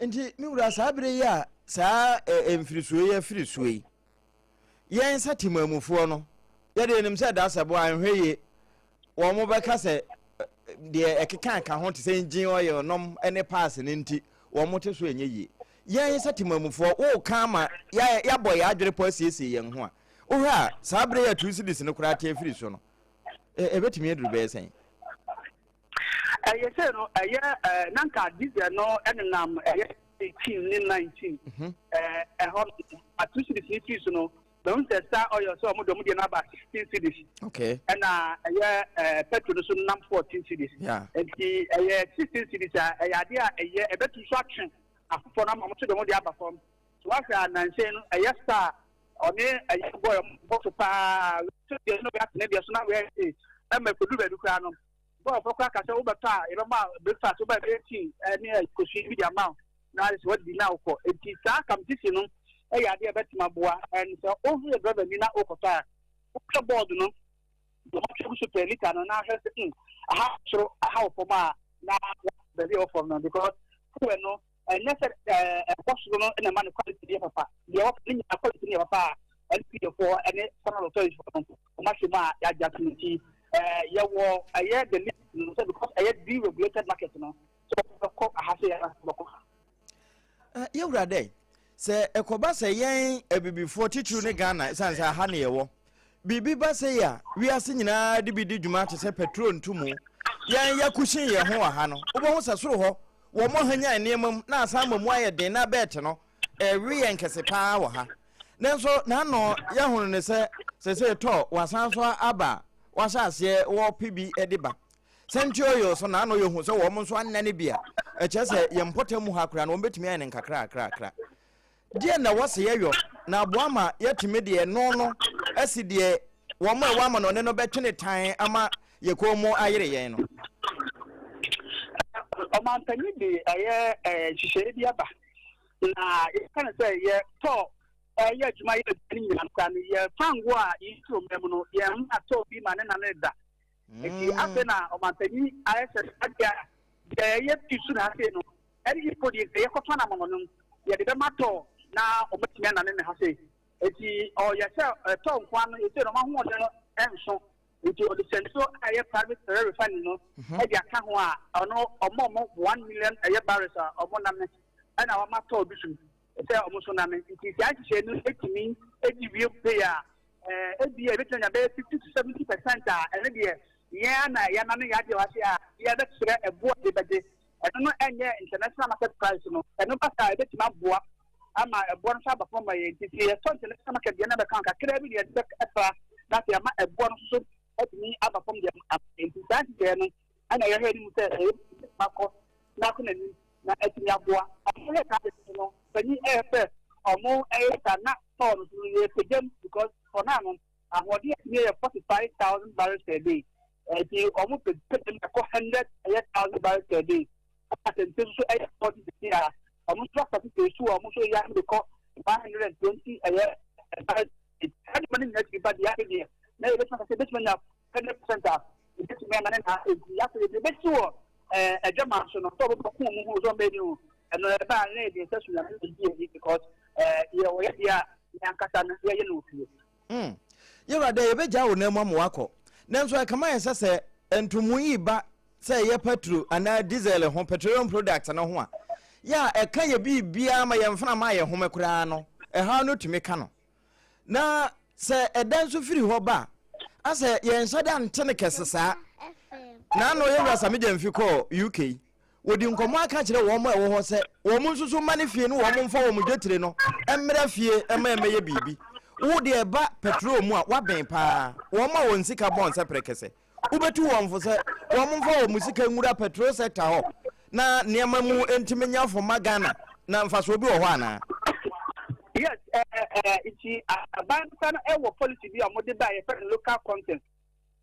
Nti me wura saa bere yi a saa mfirisuo yi afiri soɔ yi, yɛn sɛ temamufoɔ no, yɛde yɛnim sɛ da sɛ bo anhwɛ yie, wɔn bɛka sɛ deɛ ɛkeka ka ho te sɛ engine oil nom ne pass no nti wɔn te so ɛnyɛ yie. Yɛn sɛ temamufoɔ, woka ama yɛabɔ yɛn adwene pɔ asiesie yɛn ho a, wohwɛ a saa bere yi a 2 cedis no koraa te afiri so no, ɛbɛtumi aduru bɛyɛ sɛn? Ɛyɛ sɛ no ɛyɛ ɛɛ na nka diesel no ɛnenam ɛyɛ 18 ne 19 ɛɛ ɛhɔ no a 2 cedis ne firi so no bɛn sɛ star oil sɛ ɔmo de ɔmo deɛ no aba 16 cedis. Ɛna ɛyɛ ɛɛ petrol no so nam 14 cedis. Nti ɛyɛ 16 cedis a ɛyɛ adeɛ a ɛyɛ ɛbɛtu so atwe afoforɔ no ama ɔmo so de ɔmo de aba fam. So wahwɛ a nanhyɛn no ɛyɛ star ɔne ɛyɛ boy ɔmo bɔ so paa so deɛ no bɛ atene deɛ so na wɛ ɛma ekodu baabi koraa no. Bɔɔlfoɔ koraa ka sɛ wobɛtɔ a yɛbɛma breakfast wobɛ bɛyɛ tea ne kosua bi de ama wo na sɛ wadidi na wokɔ. Enti saa competition no yɛ adeɛ a ɛbɛtumi aboa. And sɛ woyɛ driver ni na wokɔtɔ a, wohwɛ board no deɛ wɔatwerɛ gu so per litre no na ahwɛ sɛ aha soro aha wɔ fam a na baabi a ɛwɔ fam no because fuel no ɛnyɛ sɛ ɛkɔ soro no na ɛma no quality no yɛ papa. Deɛ ɛwɔ ne nyinaa quality no yɛ papa a NPA foɔ ne standard authority foɔ no wɔn ahyɛ mu a yɛagye ato no nti yɛwɔ ɛyɛ the limit no sɛ because ɛyɛ deregulated market no sɛ wɔbɛkɔ aha sɛ yɛn bɛkɔ ha. Yɛwura dɛ sɛ ɛkɔba sɛ yɛn abibifoɔ titiriw ne Ghana ɛsiane sɛ aha ne yɛwɔ biribi ba sɛ yi a wiase nyinaa de bi di dwuma te sɛ petrol ntomu yɛn yɛkuhyin yɛn ho wɔ ha no wobɛhu sɛ soro hɔ wɔn ahanyan nneɛma mu na asan ma mu ayɛ den na bɛɛte no ɛwe yɛn kɛse paa wɔ ha. Nanso n'ano yɛhunu ne sɛ sɛsɛ tɔ wasan so aba a wahyɛ aseɛ wɔpe bi de ba. Sɛnti oil so n'ano yɛhu sɛ wɔn nso anane bi a ɛkyerɛ sɛ yɛn mpɔtam mu ha koraa no wɔn bɛtumi ayɛ no nkakrakrakra. Deɛ na ɛwɔ sɛ yɛyɔ na aboa ma yɛatumi deɛ ɛno no asi deɛ wɔn a ɛwɔ amanɔne no bɛtwe ne tan ama yɛ kɔn mu ayere yɛn no. Ɔmanpanyin de ɛyɛ nhyehyɛeɛ bi aba na yɛka no sɛ yɛ tɔ ɛyɛ adwuma yɛ adwuma no nyinaa koraa no yɛ fango a yɛturo mmerɛ mu no yɛn mma tɔ bi ma ne na ne da. Nti afei na ɔmanpanyin ayɛ sɛ adeɛ a deɛ yɛyɛ fi so na afei no ɛne ipo deɛ sɛ yɛkɔtɔn ama no no yɛde bɛma tɔɔ na ɔmatumi anane ne ha sei. Nti ɔyɛ sɛ ɛtɔɔ nkoa no ɛsɛ no ɔma ahoɔden no ɛnso. Nti ɔde sɛnso a ɛyɛ private ɛyɛ refinery no ɛde aka ho a ɔno ɔmo ɔmo 1 million ɛyɛ barrels a ɔmo nane ɛna wɔma tɔɔ bi so sɛ ɔmo nso nane. Nti saa nhyehyɛ no etumi edi wie pay a ebi a ebetumi anya bɛyɛ 50 to 70% a ɛno deɛ yɛn na yɛnane yɛ adeɛ wɔ ase a yɛbɛkyerɛ ɛboɔ de bɛgye. Ɛno no ɛnyɛ international market price no. Ɛno ba saa ebetumi aboa ama ɛboɔ no nso aba fam ma yɛn. Nti sɛ yɛtɔ international market deɛ na bɛka kakra bi deɛ yɛde bɛfa na afei ama ɛboɔ no nso so atumi aba fam deɛ ama. Nti saa nhyehyɛeɛ no ɛna yɛhwɛ anim sɛ ɛyɛ akɔ na akɔ n'anim na atumi aboa. Ɔmo yɛ saa de no panyin ɛyɛ sɛ ɔmo ɛyɛ saa na tɔɔ no so no yɛ pagyam because for now no ahoɔden atumi yɛ 45,000 barrels per day. Ɛti ɔmo pagyam ɛkɔ 100 ɛyɛ thousand barrels per day. Asɛnte nso ɛyɛ 40 sisi a ɔmo nso asase sɛ esu a ɔmo nso yɛ de kɔ 120 ɛyɛ barrels. Saa nneɛma no nyinaa tumi ba deɛ ase deɛ na yɛbɛtumi akasɛ yɛbɛtumi anya 100% a yɛbɛtumi ama ne na esi afei deɛ ebɛsi wɔ ɛdwama so no sɛ ɔbɛbɛko ɔmo ho sɛ ɔmbɛyɛ ni o ɛno ɛbaa na yɛde nsa so Nyame na ɛdi ani because yɛ wɔyɛ deɛ a yɛn ankasa no yɛyɛ no wɔ fie. Yɛwura dɛ yɛbɛgya wo nan mu ama wakɔ, nanso ɛkama yɛ sɛ ntomu yi ba sɛ ɛyɛ petrol anaa diesel ho, petroleum product no ho a yɛ a ɛka yɛ biribiara ma yɛn mframa a yɛhome koraa no ɛhaw no tumi ka no. Na sɛ ɛda nso firi hɔ ba a, asɛ yɛnhyɛ da nte no kɛse saa. Na ano yɛwura Sammy Gyamfi kɔɔ UK, wɔdi nkɔmmɔ aka kyerɛ wɔn a ɛwɔ hɔ sɛ wɔn nso so mma ne fie no wɔn mfa wɔn dwetire no mmra fie mma ɛmmɛyɛ biribi. Wo deɛ ɛba petrol mu a wabɛn paa, wɔn a wɔn sika bɔn sɛ prɛkɛsɛ, wobɛtu wɔn fo sɛ wɔn mfa wɔn sika nwura petrol sector hɔ na nneɛma mu ntumi nya fo ma Ghana na mfasoɔ bi wɔ hɔ anaa? Yes, ɛɛ nti aban no no ɛwɔ policy bi a wɔde ba a yɛfrɛ no local content.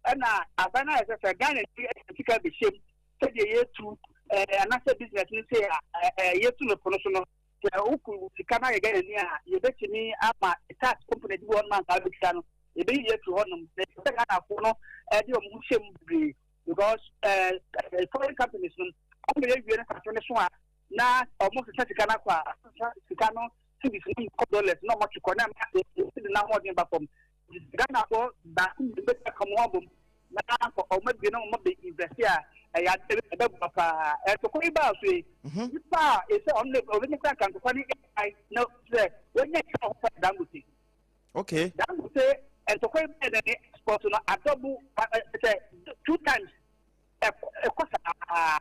Ɛna aban no ayɛ sɛ Ghana ni ɛde sika bɛhyɛ mu sɛdeɛ yɛtu anaasɛ business no sɛ a yɛtu no po no so no sɛ woku sika no ayɛ Ghana ni a yɛbɛtumi ama tax company bi wɔ hɔnom anka bɛtua no yɛbɛyi yɛ afiri hɔnom na ɛsɛ sɛ Ghanafoɔ no ɛde wɔn ho hyɛ mu bebree because foreign companies no ɔmo yɛ wie no asase no so a na ɔmo sesa sika no akɔ a sesa sika no cedis no kɔ dollars na ɔmo atwe kɔ na ama cedi no ahoɔden ba fam. Ghanafoɔ baako mmienu bɛtumi aka ɔmo ho abom na ɔmo abie na ɔmo bɛ invest a ɛyɛ ade ɛbɛboa paa. Ɛntɔkwa yi baa so yi, nipa a ɛsɛ ɔno na ɔbɛnya sɛ anka ntɔkwa no ai na sɛ wɔnya sika ɔho pa Dangote. Dangote ntɔkwa yi bɛɛ na ne export no adɔbo sɛ two times ɛkɔ saa.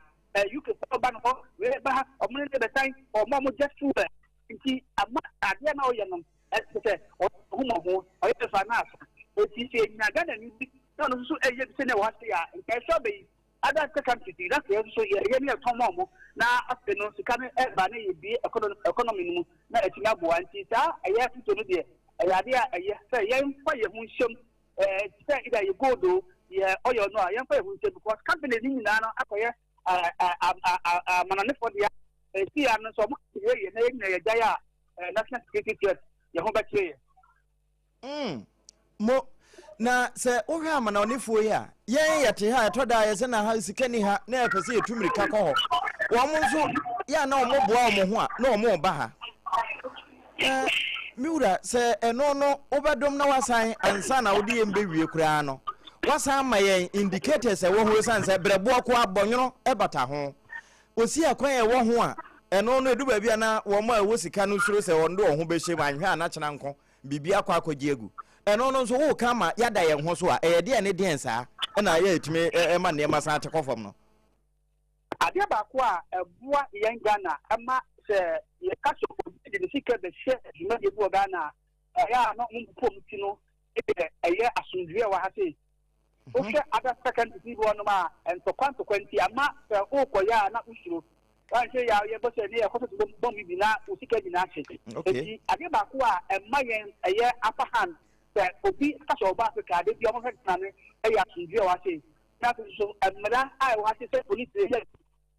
UK fɔ ba no hɔ wei ba ha ɔmo ne ne bɛsan ɔmo a ɔmo gye fuel nti ama adeɛ na ɔyɛ no ɛsɛ sɛ ɔho ma ho ɔyɛ fa na asa. Eti sɛ enya Ghana ni bi na ɔno nso ɛyɛ bi sɛ ne wɔ ha se a nka ɛsɛ ɔbɛyi other African countries yi na sɛ nso yɛyɛ ne yɛtɔn ma ɔmo na afei no sika no ɛba ne yɛbie economy no mu na ɛtumi aboa. Nti saa ɛyɛ foto no deɛ ɛyɛ adeɛ a ɛyɛ sɛ yɛmfa yɛn ho nhyɛm sɛ either yɛ gold o, yɛ oil no a yɛmfa yɛn ho nhyɛm because company ne nyinaa no akɔyɛ amanɔnefoɔ deɛ esi ya no nso ɔmo yɛ yɛ na yɛn nyinaa yɛgyae a national security threat yɛn ho bɛkyerɛ yɛ. Mo na sɛ wohwɛ amanɔnefoɔ yi a yɛn yɛte ha, ɛtɔ da yɛ sɛ na ha sika ni ha na yɛpɛ sɛ yɛtu mmirika kɔ hɔ. Wɔn nso yɛ a na wɔn boa wɔn ho a na wɔn ba ha. Na me wura, sɛ ɛno no wobɛdom na wasan ansa na wode yɛn bɛwie koraa no wasan ma yɛn indicators ɛwɔ ho ɛsiane sɛ brɛboɔ ko abɔnwono ɛbata ho osi akwan a ɛwɔ ho a ɛno no ɛdu baabi a na wɔn a ɛwɔ sika no suro sɛ wɔn de wɔn ho bɛhyɛ mu anhwɛ a n'akyena nko biribi akɔ akɔgye agu. Ɛno no nso woka ma yɛada yɛn ho so a ɛyɛ deɛ ne deɛn saa ɛna yɛtumi ɛma nneɛma san te kɔ fam no? Adeɛ baako a ɛboa yɛn Ghana ɛma sɛ yɛka sɛ obi de ne sika bɛhyɛ dwumadie bi wɔ Ghana a ɛyɛ a na ɔmo bɔ mu ti no yɛ ɛyɛ asomdwoeɛ wɔ ha sei. Wohwɛ other countries bi wɔ nom a ntɔkwa ntɔkwa nti ama sɛ wokɔyɛ a na wosuro wanhwɛ yɛ a yɛbɔ sɛ ne yɛkɔ so bɔ mu bi na wo sika nyinaa hye. Eti adeɛ baako a ɛma yɛn ɛyɛ upper hand sɛ obi ka sɛ ɔba Africa ade bi a ɔmo hwɛ Ghana no ɛyɛ asomdwoeɛ wɔ ha sei. Na afei nso mmara a ɛwɔ ha sei sɛ polisi yɛ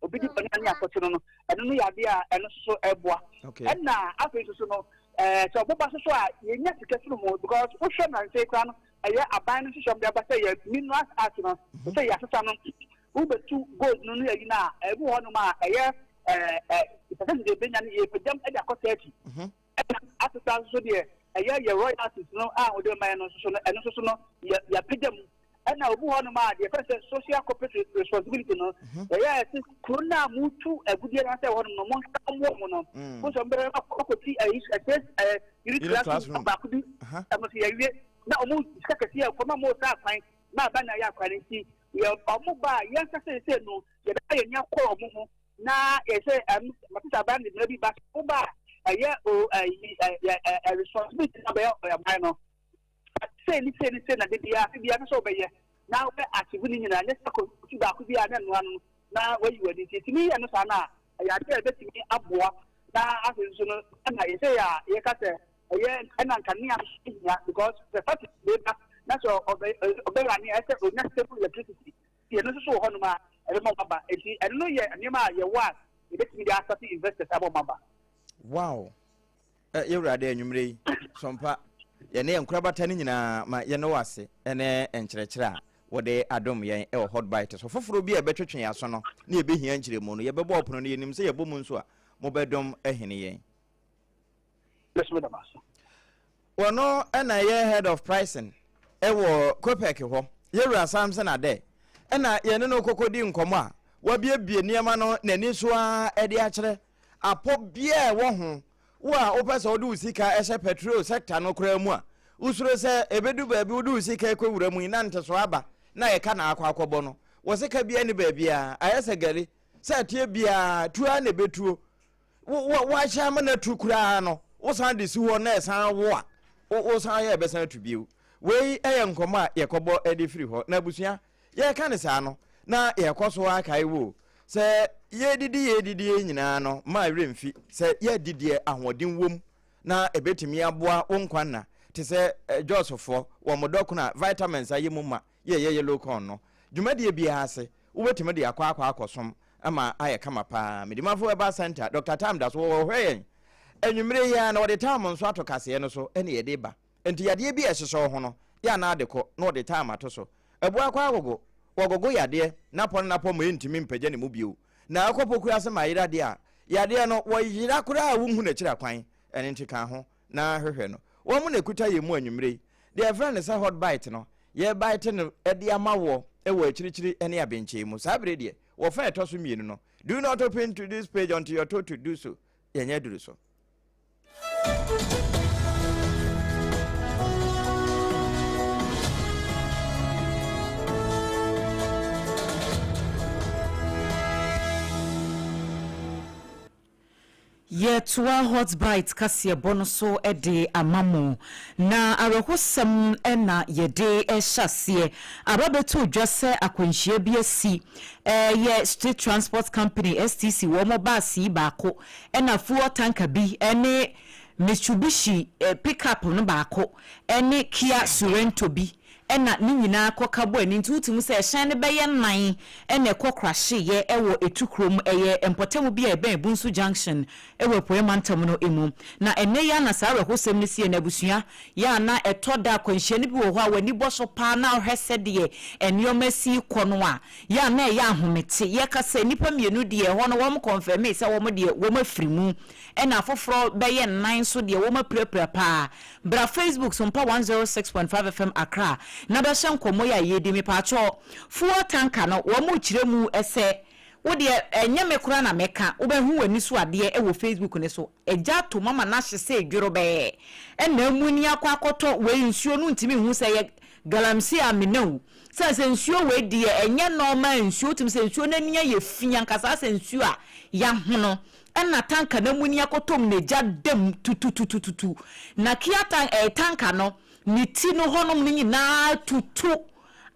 obi di bɔne ne akɔkye no, ɛno no yɛ adeɛ a ɛno nso so ɛboa. Ɛna afei nso so no Sɛ ɔmo ba soso a, yɛnya sika firi mu because wohwɛ nansa yi koraa no, ɛyɛ aban no nhyehyɛ ɔmo de aba sɛ yɛ minerals act no sɛ yɛasesa no, wobɛtu gold no ne ayi no a, ebi wɔ hɔnom a ɛyɛ percentage a ebenya no yɛpagyam de akɔ 30. Ɛna asesa nso deɛ ɛyɛ yɛ royalties no a wɔde ma yɛn no nso so no, ɛno nso so no yɛ yɛapagya mu. Ɛna obi hɔ nom a deɛ yɛfrɛ sɛ social corporate responsibility no, yɛyɛ ɛsɛ kuro no a motu agudeɛ no asɛ hɔ nom no, monhwɛ mmoa mu no. Mo sɛ mbɛrɛ akɔti ɛyi ɛsɛ ɛɛ unit classroom baako bi, ɛmo sɛ yɛwie na ɔmo sika kɛseɛ ɛkɔ ma mo saa kwan na aba na yɛ akwan nti yɛ ɔmo ba a yɛn kasa sɛ no yɛbɛka yɛn ni akɔ ɔmo ho na yɛsɛ ɛm mate sɛ aban de mmara bi ba wo ba a ɛyɛ o ɛyi ɛ ɛ responsibility na bɛyɛ ɔman no sei ne sei ne sei na de biara afe biara sɛ wobɛyɛ na wobɛ achieve ne nyinaa, nyɛ sɛ kɔtu baako bi a na ɛnoa no na wayi w'ani. Nti ɛtumi yɛ no saa no a, ɛyɛ adeɛ a ɛbɛtumi aboa. Na afei nso no ɛna yɛsɛ yɛ a yɛka sɛ ɛyɛ ɛna nkanea nso hia because sɛ factory ba na sɛ ɔbɛ ɔbɛwura ne ɛsɛ onya stable electricity, nti ɛno nso so wɔ hɔnom a ɛbɛma wɔn aba. Nti ɛno no yɛ nneɛma a yɛwɔ a yɛbɛtumi de asate investors ama wɔn aba. Wow! Ɛ, yɛwurade, anwummerɛ yi, sɔmpa, yɛne yɛn nkorabata no nyinaa ma yɛne wo ase ne nkyerɛkyerɛ a wode adom yɛn wɔ Hot Bite so. Foforɔ bi a ɛbɛtwetwe yɛn aso no na yɛbɛhia nkyerɛmu no, yɛbɛbɔ ɔpono no, yɛnim sɛ yɛbɔ mu nso a, mobɛdom ahini yɛn. Wɔno na ɛyɛ Head of Pricing wɔ Copec hɔ, Yɛwura Samson Adeh, ɛna yɛne no kɔkɔdi nkɔmmɔ a wabiebie nneɛma no n'ani so ara de akyerɛ apɔ biara a ɛwɔ ho. Wo a wopɛ sɛ wode wo sika hyɛ petrol sector no koraa mu a, wosuro sɛ ɛbɛdu baabi wode wo sika rekɔwura mu yi na ntesoɔ aba na ɛka na akɔ akɔbɔ no. Wɔ sika biara nni baabiara, ayɛ sɛ gari, sɛ ɛteɛ biara tuo ara na ɛbɛtuo. Wo, wo, woahyɛ ama no atu koraa no, wosan de si hɔ na ɛsan wo a, wo, wosan yɛ ɛbɛsan atu bio. Wei yɛ nkɔmmɔ a yɛkɔbɔ de firi hɔ. Na abusua, yɛreka no saa no, na yɛkɔ so ara kae wo sɛ yɛredidi yɛredidi yi nyinaa no, mma werɛ mfi sɛ yɛredi deɛ ahoɔden wom na ɛbɛtumi aboa wo nkwa nna te sɛ Josfoɔ, wɔn dɔkono a vitamins ayɛ mu ma yɛyɛ yellow corn no. Dwumadie biara ase, wobɛtumi de akɔ akɔ akɔsom ma ayɛ kama paa. Medimafo Herbal Centre, Dɔkta Tam da so wɔ hɔ yɛn anwummere yi ara na wɔde Tam nso ato kaseɛ no so na yɛde ba. Enti yadeɛ bi a ɛhyehyɛ wo ho no, yɛ a na ade kɔ na wɔde Tam ato so. Abu akɔ agogo, wɔgogo yadeɛ na pɔ no napɔ ma ɛntumi mpagya ne mu bio. Na ɛkɔ poku ase ma yera deɛ a, yadeɛ no wɔyera koraa a wonhu n'akyiri akwan. Ɛno nti ka ho na hwehwɛ no. Wɔn na ɛkuta yɛn mu anwummere yi. Deɛ yɛfrɛ no sɛ hot bite no, yɛrebite no de ama woɔ wɔ akyirikyiri ne abenkyɛn mu. Saa berɛ deɛ, wɔ fa a ɛtɔ so mmienu no, do not open to this page until you're told to do so. Yɛnyɛ aduru so. Yɛtoa Hot Bite kaseɛbɔ no so de ama mo, na awerɛhosɛm na yɛde rehyɛ aseɛ. Aba bɛtoo dwa sɛ akwanhyia bi asi ɛyɛ State Transport Company, STC, wɔn baase yi baako na fuel tanker bi ne Mitsubishi pickup no baako ne Kia Sorento bi na ne nyinaa kɔka bɔ ani nti wote mu sɛ ɛhyɛn no bɛyɛ nnan na ɛkɔ krahyeeɛ wɔ Etu kurom, ɛyɛ mpɔtam bi a ɛbɛn Bunsu Junction wɔ Apueɛ Mantam no mu. Na ɛnnɛ yi ara na saa awerɛhosɛm no siiɛ na abusua yɛ a na ɛtɔ da akwanhyia no bi wɔ hɔ a w'ani bɔ so paa na wohwɛ sɛdeɛ nneɛma si rekɔ no a, yɛ a na ɛyɛ ahomete. Yɛka sɛ nnipa mmienu deɛ ɛhɔ no wɔn kɔnfɛmee sɛ wɔn deɛ wɔn afiri mu ɛna afoforɔ bɛyɛ nnan nso deɛ wɔn apirapira paa. Bra Facebook Sompa 106.5 FM Accra na bɛhyɛ nkɔmmɔ yi a yɛredi. Mepaakyɛw, fuel tanker no wɔn rekyerɛ mu sɛ wo deɛ ɛnyɛ me koraa na mɛka, wobɛhu w'ani so adeɛ wɔ Facebook no so. Agya ato mu ama no ahye sɛ dworobɛɛ ɛna amuni akɔ akɔtɔ wei nsuo no ntumi nhu sɛ ɛyɛ galamsey amena o. Sane sɛ nsuo wei deɛ ɛnyɛ normal nsuo, wotumi sɛ nsuo no ani ayɛ fi ankasa asɛ nsuo a yɛahono Ɛna tanka no amuni akɔtɔ mu na egya da mu tututututu. Na Kia tan ɛɛ tanka no, ne ti no hɔnom no nyinaa tutu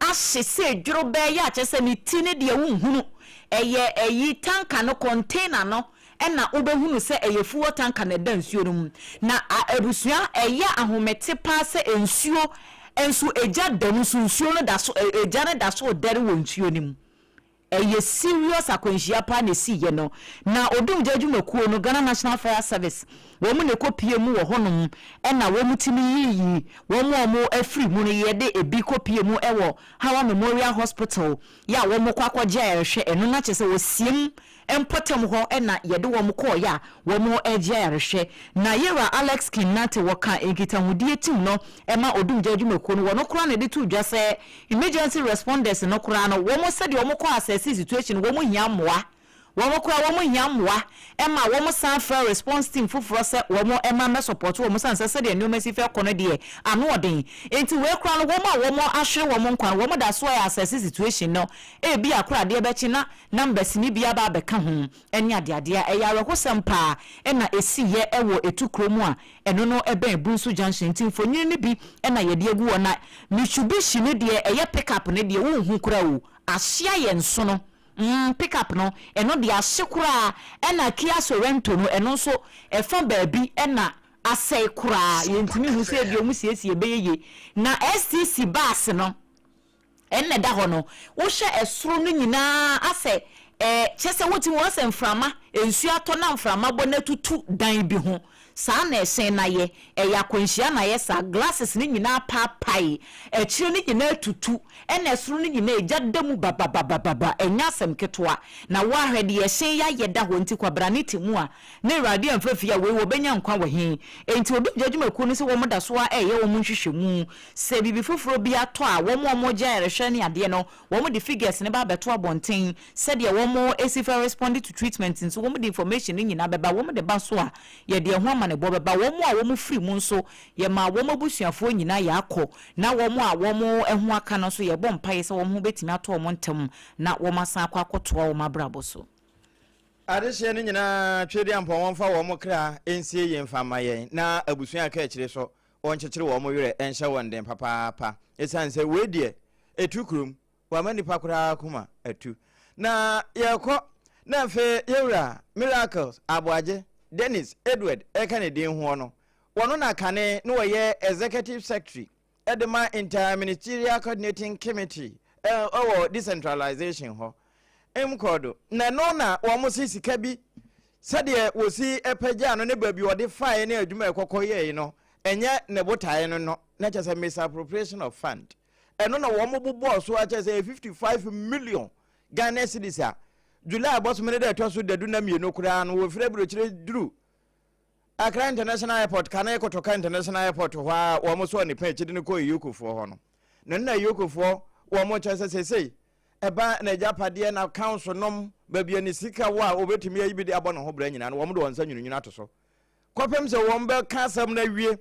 ahye sɛ dworobɛɛ yɛ a kyerɛ sɛ ne ti no deɛ wonhunu. Ɛyɛ ɛyi tanka no container no ɛna wobɛhunu sɛ ɛyɛ fuel tanka na ɛda nsuo no mu. Na a abusua ɛyɛ ahomete paa sɛ nsuo nso egya da mu nso nsuo no da so egya no da so redɛre wɔ nsuo no mu. Ɛyɛ serious akwanhyia paa na ɛsiiɛ no. Na odumgya adwumakuo no, Ghana National Fire Service, wɔn na ɛkɔpie mu wɔ hɔnom ɛna wɔn tumi yiyi wɔn a wɔn afiri mu no. Yɛde ebi kɔpie mu ɛwɔ Hawa Memorial Hospital yɛ a wɔn kɔ akɔgye ayarehwɛ. Ɛno na kyerɛ sɛ wɔsiem mpɔtam hɔ ɛna yɛde wɔn kɔɔyɛ a wɔn agye ayarehwɛ. Na yɛwura Alex Kinate, wɔka nkitahodie team no ɛma odumgya adwumakuo no, wɔn koraa na ɛde to dwa sɛ emergency responders no koraa no, wɔn sɛdeɛ wɔn kɔ assess situation, wɔn hia mmoa. Wɔn koraa wɔn hia mmoa ɛma wɔn san frɛ response team foforɔ sɛ wɔn ɛma mɛ support wɔn, san sɛ sɛdeɛ nneɛma si fɛ kɔ no deɛ, ano ɔden. Nti wei koraa no, wɔn a wɔn ahwere wɔn nkwa no, wɔn da so ayɛ assess situation no. Ebi akora adeɛ bɛkye na numbers ni bi aba abɛka ho ɛne adeadeɛ. Ɛyɛ awerɛhosɛm paa ɛna esi yɛ ɛwɔ Etu kurom a ɛno no ɛbɛn Bunso Junction. Nti mfonyin no bi ɛna yɛde agu hɔ. Na Mitsubishi no deɛ, ɛyɛ pickup no deɛ, wonhu koraa o, ahyia yɛn so no. Pickup no, ɛno deɛ ahye koraa, ɛna Kia Sorento no, ɛno nso ɛfa baabi ɛna asɛe koraa. Yɛntumi hu sɛ ebi ɔmo siesie bɛyɛ yie. Na STC bus no ɛnna ɛda hɔ no, wohwɛ ɛsoro no nyinaa asɛ kyɛ sɛ wotumi wɔn sɛ mframa nsuo atɔ na mframa bɔ na tutu dan bi ho saa na ɛhyɛn na yɛ. Ɛyɛ akwanhyia na yɛ saa. Glasses no nyinaa paapae, akyire no nyinaa tutu, ɛna ɛsoro no nyinaa egya da mu bababababa. Ɛnyɛ asɛm ketewa na wɔahwɛ deɛ ɛhyɛn yɛ ayɛ da hɔ. Nti kwabra ne te mu a na Awurade amfa fie a wei wɔbɛnya nkwa wɔ he? Enti odumgya adwumakuo no sɛ wɔn da so a ɛyɛ wɔn nhwehwɛmu sɛ biribi foforɔ bi atɔ a, wɔn a wɔgye ayarehwɛ ne adeɛ no, wɔn de figures ne ba abɛto abɔnten sɛdeɛ wɔn esi fɛ respond to treatment nso. Wɔn de information no nyinaa bɛba. Wɔn de ba so a, yɛde ɛho amanebɔ bɛba. Wɔn a wɔn firi mu nso, yɛma wɔn abusuafoɔ nyinaa yɛakɔ, na wɔn a wɔn ho aka no nso, yɛbɔ mpaeɛ sɛ wɔn ho bɛtumi atɔ wɔn ntɛm na wɔn asan akɔ akɔtoa wɔn abrabɔ so. Adehyeɛ no nyinaa, twɛdi ampɔn wɔmfa wɔn kra nsie yie mfa mma yɛn, na abusua a ɛka akyire so, wɔnkyekyere wɔn werɛ nhyɛ wɔn den papaapa, ɛsiane sɛ wei deɛ, ɛtu kurom wama nipa koraa koma atu. Na yɛkɔ na afei yɛwura Miracles Aboagye Dennis Edward ɛka ne din hoɔ no, wɔno na kane na wɔyɛ executive secretary ɛde ma Inter-Ministerial Coordinating Committee ɛwɔ decentralization hɔ mkɔdo. Na ɛno na wɔn se sika bi sɛdeɛ wɔsi pagyaa no ne baabi ɔde faeɛ ne adwuma ɛkɔkɔ yɛe no, ɛnyɛ ne botaeɛ no, na kyerɛ sɛ misappropriation of fund. Ɛno na wɔn bobɔɔ so akyerɛ sɛ 55 million Ghana cedis a July bɔsome no dɛ ɛtɔ so dadu na mmienu koraa no, wɔfiri aburokyire duru Accra International Airport, kane Kotoka International Airport hɔ a, wɔn so ne pa akyiri no kɔɔ EOCOfoɔ hɔ no. Na EOCOfoɔ wɔn kyerɛ sɛ seesei ɛba n'agyapadeɛ na council nom baabi a ne sika wɔ a wɔbɛtumi ayi bi de abɔ ne ho brɛ nyinaa no, wɔn de wɔn nsa nwununwunu ato so kɔpem sɛ wɔn bɛka asɛm no awie,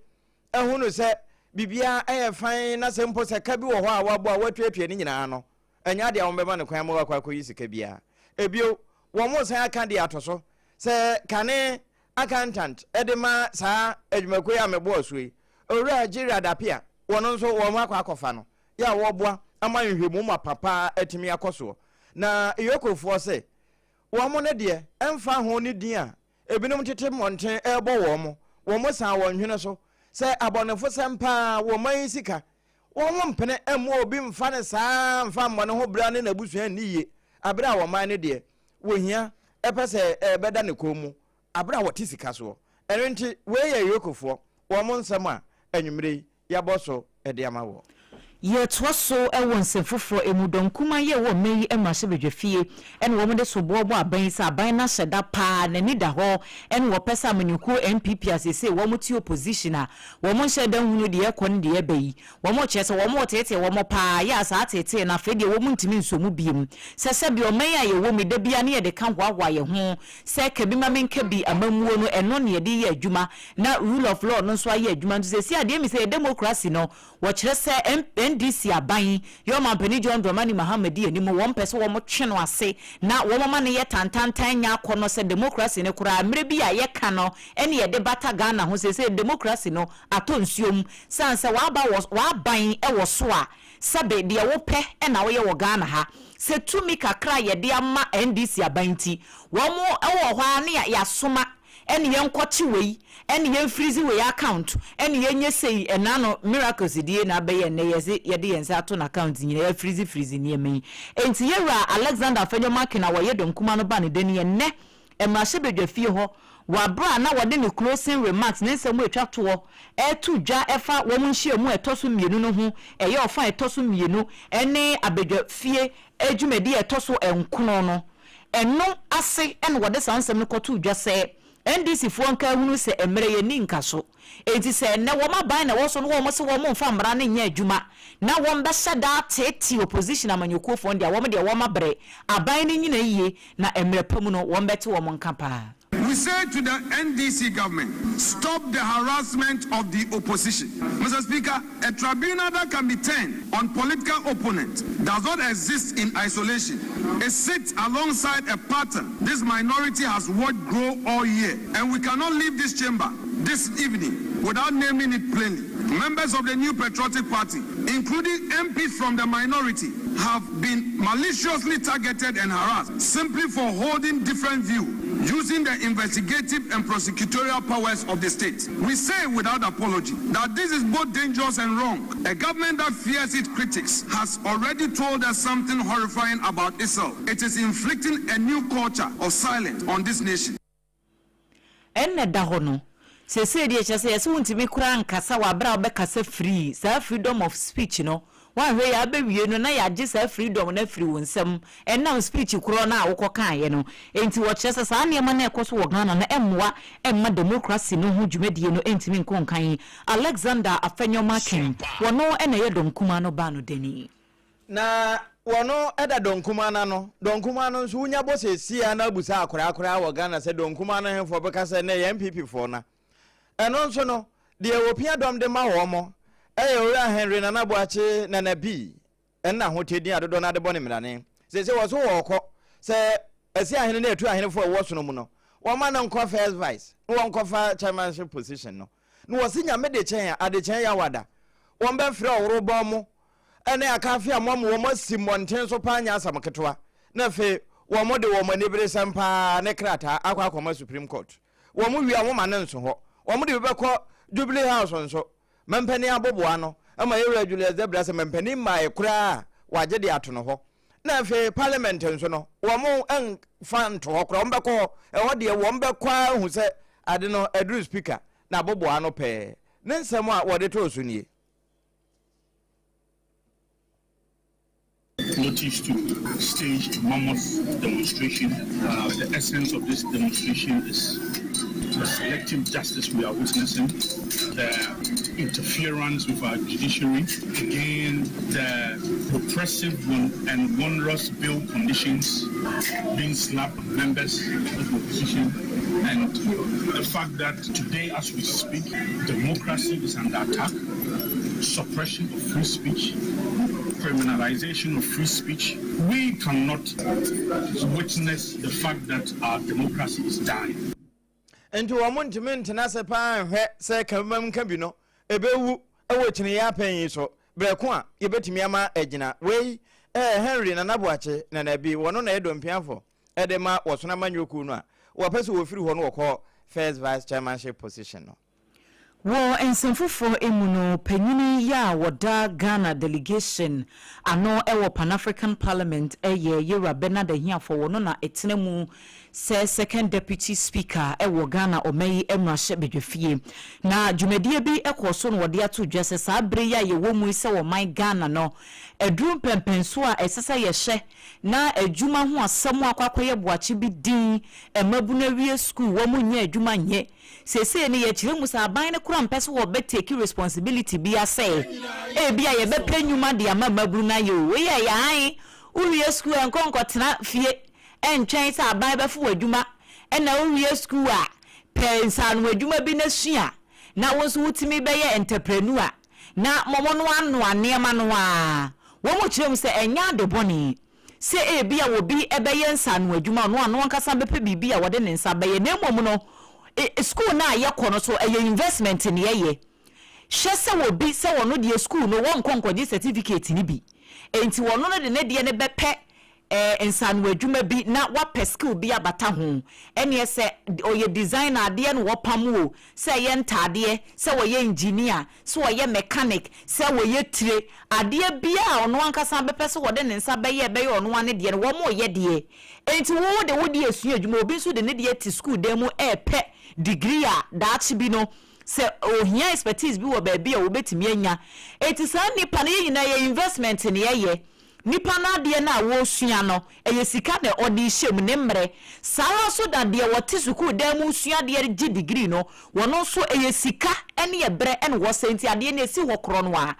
ɛho sɛ biribiara ɛyɛ fan, na sɛ mpo sɛ ka bi wɔ hɔ a wabɔ a watuatua ne nyinaa no, ɛnyɛ adeɛ a wɔn bɛma no kwan ma wakɔ akɔyi sika biara. Ebio, wɔn san aka deɛ ato so sɛ kane accountant ɛde ma saa adwumakuo yi a mɛbɔ ɔso yi, Owura Gerard Apia, wɔn nso wɔn akɔ akɔfa no yɛ a wɔboa ama nhwehwɛmu ma papa atumi akɔ soɔ. Na EOCOfoɔ sɛ wɔn no deɛ, ɛmfa ho ne din a ebinom tete mmɔnten ɛrebɔ wɔn, wɔn san wɔn hwene so sɛ abɔnefo sɛm paa wɔn man yi sika, wɔn mpene mma obi mfa ne saa mfa mmɔ ne ho bra ne n'abusua nni yie, abere a wɔn man no deɛ wɔhia ɛpɛ sɛ ɛbɛda ne kɔn mu abere a wɔte sika soɔ. Ɛno nti wei yɛ EOCOfoɔ wɔn nsɛm a anwummerɛ yi yɛabɔ so de ama wɔ. Yɛtoa so wɔ nsɛm foforɔ mu. Dɔm kuma yɛ wɔ mma yi mmarahyɛbadwafie ɛna wɔn de soboɔ bɔ aban sɛ aban no ahyɛ da paa n'ani da hɔ, ɛna wɔpɛ sɛ amanyɔkuo NPP a seesei wɔn te opposition a wɔn nhyɛ da nhunu deɛ ɛkɔ ne deɛ ɛba yi, wɔn kyerɛ sɛ wɔn reteetee wɔn paa. Yɛ a saa teetee no, afei deɛ wɔn ntumi nso mu biem sɛ sɛbi ɔman a yɛwɔ mu da bia ne yɛde ka hoahoa yɛn ho sɛ kabi ma menka bi amammuo no, ɛno ne yɛde yɛ adwuma na rule of law no nso ayɛ adwuma. Nso sɛsi adeɛ mi sɛ yɛ democracy no, wɔkyerɛ sɛ NDC aban yɛ ɔmampanin John Dramani Mahama di anim, wɔn pɛ sɛ wɔn twe no ase na wɔn ama no yɛ tantantan nya akɔ no sɛ democracy no koraa mmerɛ bi a yɛka no ɛne yɛde bata Ghana ho. Sɛ democracy no atɔ nsuom san sɛ waba wɔ waban ɛwɔ so a, sɛbe deɛ wopɛ ɛna woyɛ wɔ Ghana ha, sɛ tumi kakra a yɛde ama NDC aban nti wɔn ɛwɔ hɔ a ne yɛasoma. Ɛne yɛnkɔkye wei, ɛne yɛmfreeze wei account, ɛne yɛnyɛ sei. Ɛna no Miracles die na abɛyɛ nnɛ yɛse yɛde yɛn nsa ato n'account nyina, yɛfreeze freeze nneɛma yi. Enti yɛwura Alexander Afenyo Markin a wɔyɛ dɔm kuma no ba ne dani ɛnnɛ mmarahyɛbadwa fie hɔ wɔ abere a na wɔde ne closing remarks, ne nsɛm a atwa toɔ, ɛto dwa ɛfa wɔn nhyiamu a ɛtɔ so mmienu no ho. Ɛyɛ ɔfa a ɛtɔ so mmienu ɛne abadwa fie adwumadi a ɛtɔ so nkono no, ɛno ase ɛna wɔde saa nsɛm no kɔto dwa sɛ NDC foɔ nka ehunu sɛ mmerɛ yɛ ni nka so. Eti sɛ ɛnɛ wɔn aban na ɛwɔ so no, wɔn sɛ wɔn mfa mmara no nyɛ adwuma na wɔn bɛhyɛ daa teetee opposition amanyɔkuofoɔ deɛ, wɔn deɛ wɔn abrɛ aban no nyina yie na mmerɛ pa mu no wɔn bɛte wɔn nka paa. We say to the NDC government, stop the harassment of the opposition. Mr. Speaker, a tribunal that can be turned on political opponents does not exist in isolation. It sits alongside a pattern this minority has watched grow all year. And we cannot leave this chamber this evening without naming it plainly. Members of the New Patriotic Party, including MPs from the minority, have been maliciously targeted and harassed simply for holding different view, using the investigative and prosecutorial powers of the state. We say without apology that this is both dangerous and wrong. A government that fears its critics has already told us something horrifying about itself. It is inflicting a new culture of silence on this nation. Ɛnna da hɔ no seesei deɛ, kyerɛ sɛ yɛsɛ wontumi koraa nkasa wɔ abere a wobɛkasa free. Saa freedom of speech no, woahwɛ yɛ abɛwie no na yɛagye saa freedom no afiri wo nsɛm ɛnam speech korɔ no a wokɔkaeɛ no. Enti wɔkyerɛ sɛ saa nneɛma no ɛkɔ so wɔ Ghana no ɛmmoa ɛmma democracy no ho dwumadie no ɛntumi nkɔ nkan. Alexander Afenyo Markin, wɔno ɛna ɛyɛ dɔm kuma no ba no dani. Na wɔno ɛda dɔnkuma no ano. Dɔnkuma no nso wonya bɔ sɛsia na abusa akorakora wɔ Ghana sɛ dɔnkuma no hemfoɔ bɛka sɛ nɛ yɛ NPP foɔ. Na ɛno nso no deɛ wɔpia dɔm de ma wɔ mo ɛyɛ Owura Henry Nana Boakye Nana Bii ɛnna ahotɛdin a dodoɔ no ade bɔ ne mmerane. Sɛ wɔ so wɔɔkɔ sɛ ɛsi ahene ne atu ahenefoɔ a ɛwɔ sono mu no, wɔma no nkɔ first vice na wɔnkɔfa chairmanship position no. Na wɔsi Nyame de kyɛn a adekyɛn yawada wɔn bɛfrɛ ɔworobɔn mo ɛne akafe a mo wɔn asi mmɔnten so paa nyɛ asɛm ketewa. Na afei wɔn de wɔn ani bere sɛm paa ne krataa akɔ akɔma Supreme Court. Wɔn wie a, wɔn ma ne nso hɔ, wɔn de bi bɛkɔ Jubilee House nso mampanin aboboa no ama yɛwura Julius Debra sɛ mampanin mmaa koraa wagye de ato no hɔ. Na afei Parliament nso no, wɔn mfa nto hɔ koraa, wɔn bɛkɔ hɔ. Ɛhɔ deɛ wɔn bɛkɔ ahu sɛ ade no aduru Speaker na aboboa no pɛɛ. Ne nsɛm a wɔde too so nie. Notice to stage a mammoth demonstration. The essence of this demonstration is the selective justice we are witnessing, the interference with our judiciary, again, the oppressive and onerous bail conditions being slapped on members of the opposition, and the fact that today, as we speak, democracy is under attack, suppression of free speech, criminalization of free speech. We cannot witness the fact that our democracy is dying. Nti wɔn ntumi ntena ase paa nhwɛ sɛ kamam nka bi no ɛbɛwu ɛwɔ kyiniiɛ apɛn yi so berɛko a yɛbɛtumi ama agyina. Wei ɛyɛ Henry Nana Boakye Nana bi, wɔno na ɛyɛ dɔmpiafo ɛde ma wɔsono amanyɔkuo no a wɔpɛ sɛ wɔfiri hɔ no wɔkɔ first vice chairmanship position no. Wɔ nsɛm foforɔ mu no, panyini yi a wɔda Ghana delegation ano wɔ Pan African Parliament yɛ Yewura Bernard Ahiafo. Wɔno na ɛtena mu sɛ second deputy speaker wɔ Ghana ɔma yi mmarahyɛ badwafie. Na dwumadie bi kɔɔ so no, wɔde ato dwa sɛ saa bere yi a yɛwɔ mu yi, sɛ wɔman Ghana no aduru mpɛmpɛnso a ɛsɛ sɛ yɛhyɛ na adwuma ho asɛm akɔ akɔyɛ boakye bi din. Mmabunu awie school, wɔn nyɛ adwuma nyɛ. Seesei no yɛkyerɛ mu sɛ aban no kora mpɛ sɛ wɔbɛtake responsibility bi asɛ ebi a yɛbɛpɛ nnwuma de ama mmabunu no ayɛ o. Wei yɛ yɛan wowie school, ɛnkɔ nkɔtena fie ɛntwɛn sɛ aban bɛfo wɔ adwuma. Ɛna wowie school a, pɛ nsaano adwuma bi na sua na wo nso wotumi bɛyɛ entrepreneur na mɔmɔ no anoa nneɛma no a wɔn mo kyerɛ mu sɛ ɛnyɛ ade bɔne sɛ ebi a obi ɛbɛyɛ nsaano adwuma ɔno ano ankasa bɛpɛ biribi a wɔde ne nsa bɛyɛ. Na mmom no school no a yɛkɔ no so ɛyɛ investment ne yɛyɛ hyɛ sɛ obi sɛ wɔno deɛ school no wɔnkɔ nkɔgye certificate no bi, enti wɔno no de ne deɛ no bɛpɛ. Nsaano adwuma bi na wapɛ skill bi abata ho. Ɛneɛ sɛ ɔyɛ designer, adeɛ no wɔpam o, sɛ ɛyɛ ntaadeɛ, sɛ wɔyɛ engineer, sɛ wɔyɛ mechanic, sɛ wɔyɛ tire adeɛ biara a ɔno ankasa bɛpɛ sɛ wɔde ne nsa bɛyɛ bɛyɛ ɔno ane deɛ no, wɔn yɛ deɛ. Enti wo de wo deɛ esua adwuma, obi nso de ne deɛ te school dan mu ɛɛpɛ degree a daakye bi no sɛ ohia expertise bi wɔ baabi a wɔbɛtumi anya. Eti saa nipa no, yɛn nyinaa yɛ investment ne yɛyɛ nipa no. Adeɛ no a wɔresua no, ɛyɛ sika na ɔde hyɛ mu ne mmerɛ. Saa ara nso da deɛ wɔte sukuu dan mu sua adeɛ gye degree no, wɔn nso ɛyɛ sika ne ɛbrɛ ɛna wɔsɛ. Nti adeɛ no esi hɔ korɔ no a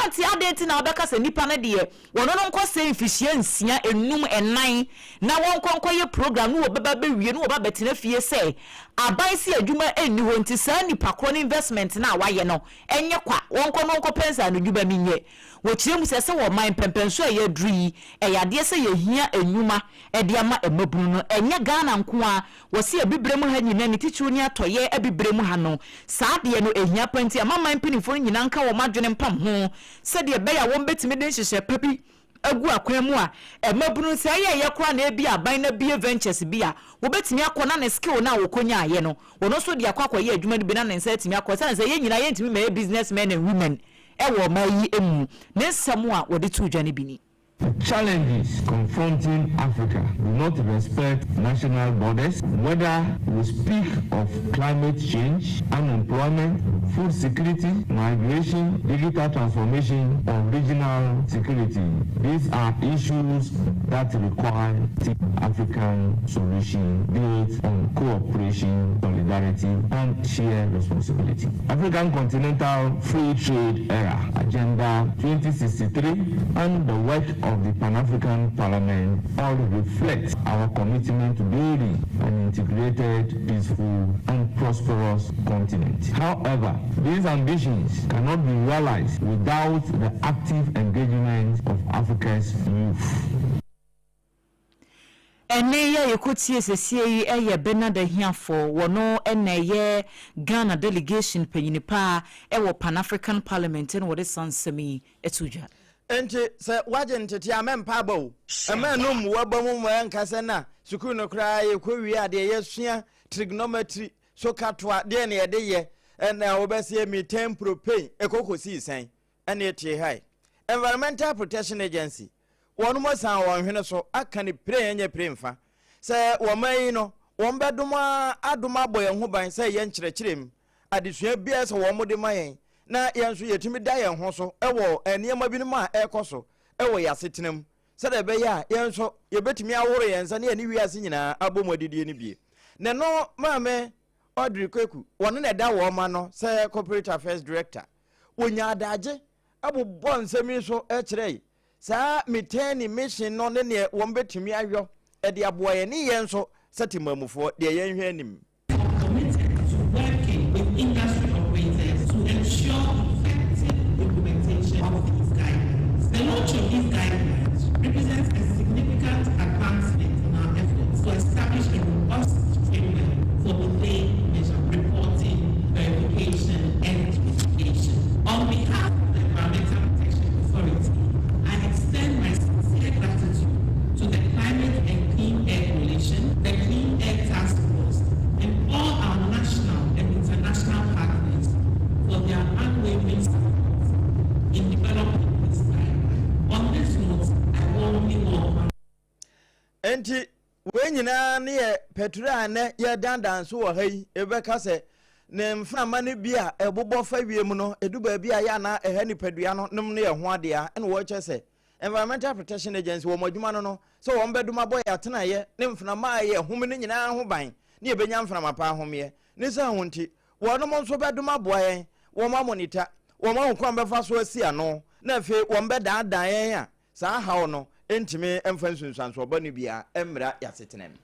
ante adeɛ nti na wɔbɛka sɛ nipa no deɛ, wɔn no nkɔ sɛ mfihyia 6, 5, 4 na wɔn nkɔ nkɔyɛ program no, wɔbɛba bɛwie no, wɔba bɛtena fie sɛ aban si adwuma ɛnni hɔ. Nti saa nipa korɔ no investment no a wayɛ no ɛnyɛ kwa. Wɔn kɔ no nkɔ pɛnsa no dwuma mi nyɛ. Wɔkyerɛ mu sɛ wɔn man mpɛmpɛnso a yɛaduru yi, ɛyɛ adeɛ sɛ yɛhia enwuma ɛde ama mmabunu no. Ɛnyɛ Ghana nko a, wɔsi Abibire mu ha nyinaa, ne titiriw ne Atɔyɛ Abibire mu ha no, saa adeɛ no ehia pa. Nti ama man mpanimfoɔ no nyinaa nka wɔn adwene mpam ho sɛdeɛ ɛbɛyɛ a wɔn bɛtumi de nhyehyɛ pa bi agu akwan mu a mmabunu, sɛ ɛyɛ ɛyɛ koraa na ebi aban na bie ventures bi a wɔbɛtumi akɔ na ne skill na wɔkɔnyaayɛ no, wɔn nso de akɔ akɔyɛ adwuma no bi na ne nsa atumi akɔ, sɛne sɛ yɛn nyinaa yɛntumi mɛyɛ business men and women ɛwɔ ɔman yi mu. Ne nsɛm a wɔde to dwa no bi ni. The challenges confronting Africa do not respect national borders, whether we speak of climate change, unemployment, food security, migration, digital transformation, or regional security. These are issues that require African solution built on cooperation, solidarity, and shared responsibility. African Continental Free Trade Area, Agenda 2063, and the work of the Pan-African Parliament all reflect our commitment to building an integrated, peaceful, and prosperous continent. However, these ambitions cannot be realized without the active engagement of Africa's youth. Ɛne yɛ yɛkɔtie sɛsie yi ɛyɛ Bernard Ahiafo. Wɔno ɛna ɛyɛ Ghana delegation panyini paa ɛwɔ Pan African Parliament, ɛna wɔde sa nsɛm yi ɛto dwa. Nti sɛ woagye ntete a, mɛmpa aba o. Ɛma no mmoa ba mu ma ɛnka sɛ na sukuu no koraa yɛkɔ wie a, deɛ yɛsua trigonometry so katoa deɛ ne yɛde yɛ ɛna wobɛsɛ methane, propane, ɛkɔkɔsii sɛn. Ɛne ɛtie hae, Environmental Protection Agency wɔn mo san wɔn hwene so aka ne pire, ɛnyɛ pire mfa sɛ wɔn yi no, wɔn bɛdom adom abɔ yɛn ho ban sɛ yɛn kyerɛkyerɛ mu adesua biara sɛ wɔn de ma yɛn na yɛn nso yɛtumi da yɛn ho so wɔ nneɛma binom a ɛrekɔ so wɔ yɛn asetena mu, sɛdeɛ ɛbɛyɛ a yɛn nso yɛbɛtumi aworo yɛn nsa ne yɛne wiase nyinaa abɔ mu adidie no bie. Ne no Maame Audrey Kweku, wɔn na ɛda wɔn ma no sɛ Corporate Affairs Director, wɔnya adagye abobɔ nsɛm yi so kyerɛ yi saa methane emission no ne neɛ wɔn bɛtumi ayɔ de aboa yɛn ne yɛn nso sɛ temamufoɔ deɛ yɛnhwɛ anim. Committed to working with industry operators to ensure effective implementation of these guidelines. The launch of these guidelines represents a significant advancement in our efforts to establish a robust framework for methane measure reporting, verification, and mitigation. On behalf of the Environmental Protection Authority, I extend my sincere gratitude to the Climate and Clean Air Coalition, the Clean Air Task Force, and all our national and international partners for their unwavering support in developing this guideline. On this note, I warmly welcome Nti wei nyinaa ne yɛ petrol a nɛ yɛdandan so wɔ ha yi, ɛbɛka sɛ ne mframa no bi a ɛbobɔ fa wiem no ɛdu baabi a yɛ anaa ɛha nipadua no nom no yɛ ho adeɛ a, ɛna wɔkyɛ sɛ Environmental Protection Agency wɔn adwuma no sɛ wɔn bɛdom abɔ yɛ atenaeɛ ne mframa a ɛyɛ home no nyinaa ho ban ne yɛbɛnya mframa pa ahomeɛ ne sɛ ho. Nti wɔnom nso bɛdom aboa yɛn, wɔn amonita wɔn ahu kwan bɛfa so asi ano, na afei wɔn bɛdaadaa yɛn a saa haw no ntumi mfa nsunsuansoɔ bɔne biara mmra yɛasetena mu.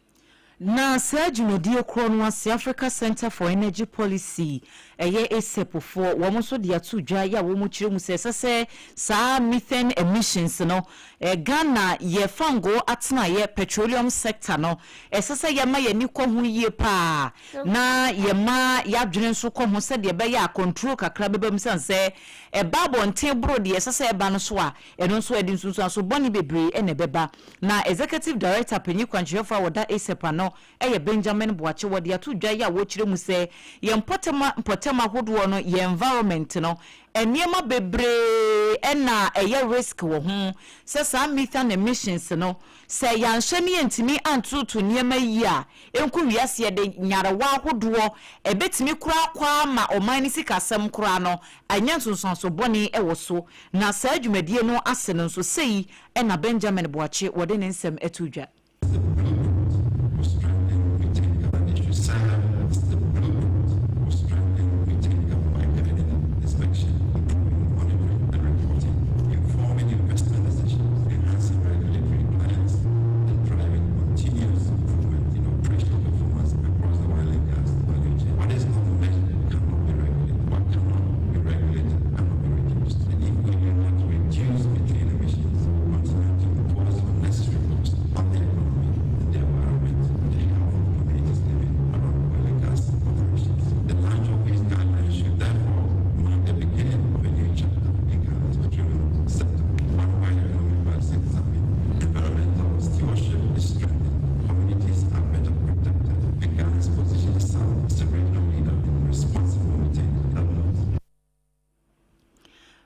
Na saa dwumadie korɔ no ase, Africa Centre for Energy Policy, ɛyɛ ACEP foɔ, wɔn nso de ato dwa yɛ a wɔn kyerɛ mu sɛ ɛsɛ sɛ saa methane emissions no, Ghana yɛ fangoo atenaeɛ, petroleum sector no, ɛsɛ sɛ yɛma yɛn ani kɔ ho yie paa na yɛma yɛadwene nso kɔ ho sɛdeɛ ɛbɛyɛ a control kakra bɛba mu sane sɛ ɛba abɔnten boro deɛ ɛsɛ sɛ ɛba no so a, ɛno nso ɛde nsunsuanso bɔne bebree na ɛbɛba. Na Executive Director panyin kwankyerɛfo a ɔda ACEP ano yɛ Benjamin Boakye. Wɔde ato dwa yi a wɔkyerɛ mu sɛ yɛn mpɔtam mpɔtam ahodoɔ no, yɛn environment no, nneɛma bebree na ɛyɛ risk wɔ ho sɛ saa methane emissions no, sɛ yɛanhwɛ ne yɛntumi antoto nneɛma yie a, ɛnku wiase, yɛde nyarewa ahodoɔ, ɛbɛtumi koraa kɔ ara ma ɔman no sikasɛm koraa no anya nsunsuanso bɔne wɔ so. Na saa dwumadie no ase no nso, sei na Benjamin Boakye wɔde ne nsɛm too dwa. The blueprint for strengthening retained governance should serve as the blueprint for strengthening retained governance by guiding inspection, improving monitoring and reporting, informing investment decisions, enhancing regulatory compliance, and driving continuous improvement in operational performance across the oil and gas value chain. What is not measured cannot be regulated. What cannot be regulated cannot be reduced. And if we do not reduce methane emissions, we will continue to impose unnecessary costs on the economy and the environment and the health of communities living around oil and gas operations. The launch of these guidelines should therefore mark the beginning of a new chapter in Ghana's petroleum sector, one where economic policy is examined, environmental stewardship is strengthened, communities are better protected, and Ghana's position itself as a regional leader in responsible methane development.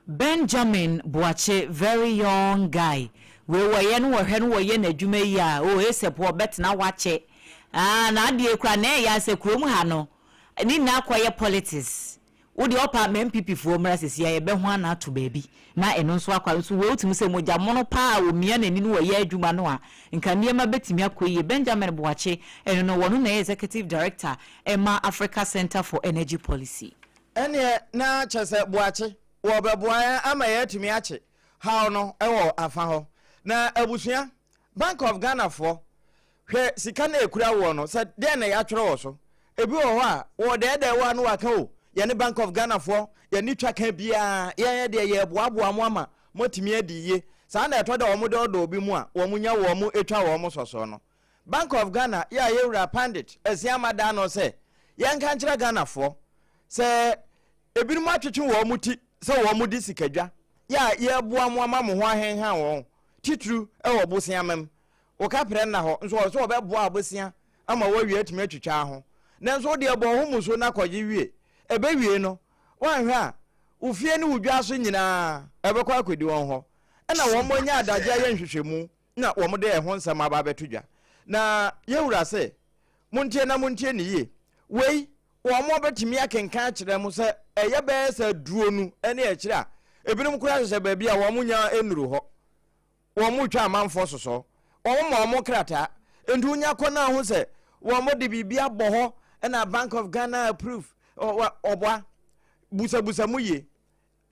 Benjamin Boakye, very young guy wei, wɔyɛ no, wɔhwɛ no, wɔyɛ n'adwuma yi a o ACEP wɔbɛtena wakyɛ. Ah, na adeɛ kura na ɛyɛ asɛ kurom ha no ne nyinaa kɔyɛ politics. Wode ɔpa ma NPP foɔ mmra sisi a yɛbɛho ana ato baabi na ɛno nso akɔ nso. Wei wotumi sɛ mogya mono paa a wɔmia n'ani no wɔyɛ adwuma no a, nka nneɛma bɛtumi akɔ yie. Benjamin Boakye ɛno no, wɔno na ɛyɛ executive director ɛma Africa Center for Energy Policy. Ɛneɛ na kyɛ sɛ Boakye wɔbɛboa yɛn ama yɛatumi akye haw no wɔ afa hɔ. Na abusua, Bank of Ghana foɔ, hwɛ sika no a ɛkura woɔ no sɛ deɛn na yɛatwerɛ wɔ so. Ebi wɔ hɔ a wɔdɛɛdɛɛ wo a na waka o, yɛne Bank of Ghana foɔ yɛnni twaka biara, yɛn deɛ yɛreboaboa mo ama moatumi adi yie. Saa na ɛtɔ da a wɔdɔɔdɔɔ obi mu a wɔnya wɔn twa wɔn sɔsɔ no. Bank of Ghana yɛ a yɛwura Pandit Asiamah da ano sɛ yɛnka nkyerɛ Ghanafoɔ sɛ ebinom atwetwe wɔn ti sɛ wɔn di sikadwa yɛ a yɛreboa mo ama mo ho ahenhan wɔn, titiriw wɔ bosea mam. Wo kaprɛ nna hɔ nso wɔ sɛ wɔbɛboa abosea ama woawie atumi atwitwa ho. Nanso wo deɛ bɔ wo ho mmusuo na kɔgye wie. Ɛbɛwie no, woanhwɛ a, wo fie ne wo dwa so nyinaa ɛbɛkɔ akɔdi wɔn hɔ. Ɛna wɔn anya adagye ayɛ nhwehwɛmu na wɔde ɛho nsɛm aba abɛto dwa. Na yɛn Wura se, Montie na montie no yie. Wei, wɔbɛtumi akenkan akyerɛ mo sɛ ɛyɛ bɛyɛ sɛ aduonu ne akyire a, ebinom koraa hyehyɛ baabi a wɔnnya nnuru hɔ. Wɔretwa amanfoɔ sosɔ. Wɔma wɔn krataa. Enti wonya kɔ no ahu sɛ wɔde biribi abɔ hɔ ɛna Bank of Ghana approve. Ɔboa. Busabusa mu yie.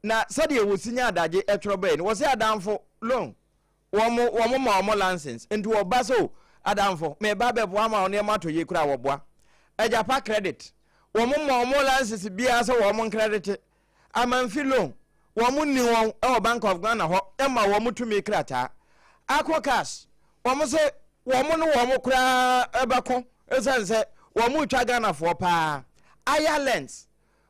Na sɛdeɛ wɔsi nya adagye twerɛ bae no, wɔse adamfo loan, wɔn wɔn ma wɔn license, nti wɔba sɛ o adamfo meba bɛboa ma nneɛma atɔ yie koraa wɔboa. Agyapa credit, wɔn ma wɔn license biara sɛ wɔn nkredite. Amanfi loan, wɔn nni wɔn wɔ Bank of Ghana hɔ ma wɔn tumi krataa. Ako cash, wɔn se wɔn ne wɔn koraa bɛko ɛsiane sɛ wɔn retwa Ghanafoɔ paa. Aya lens,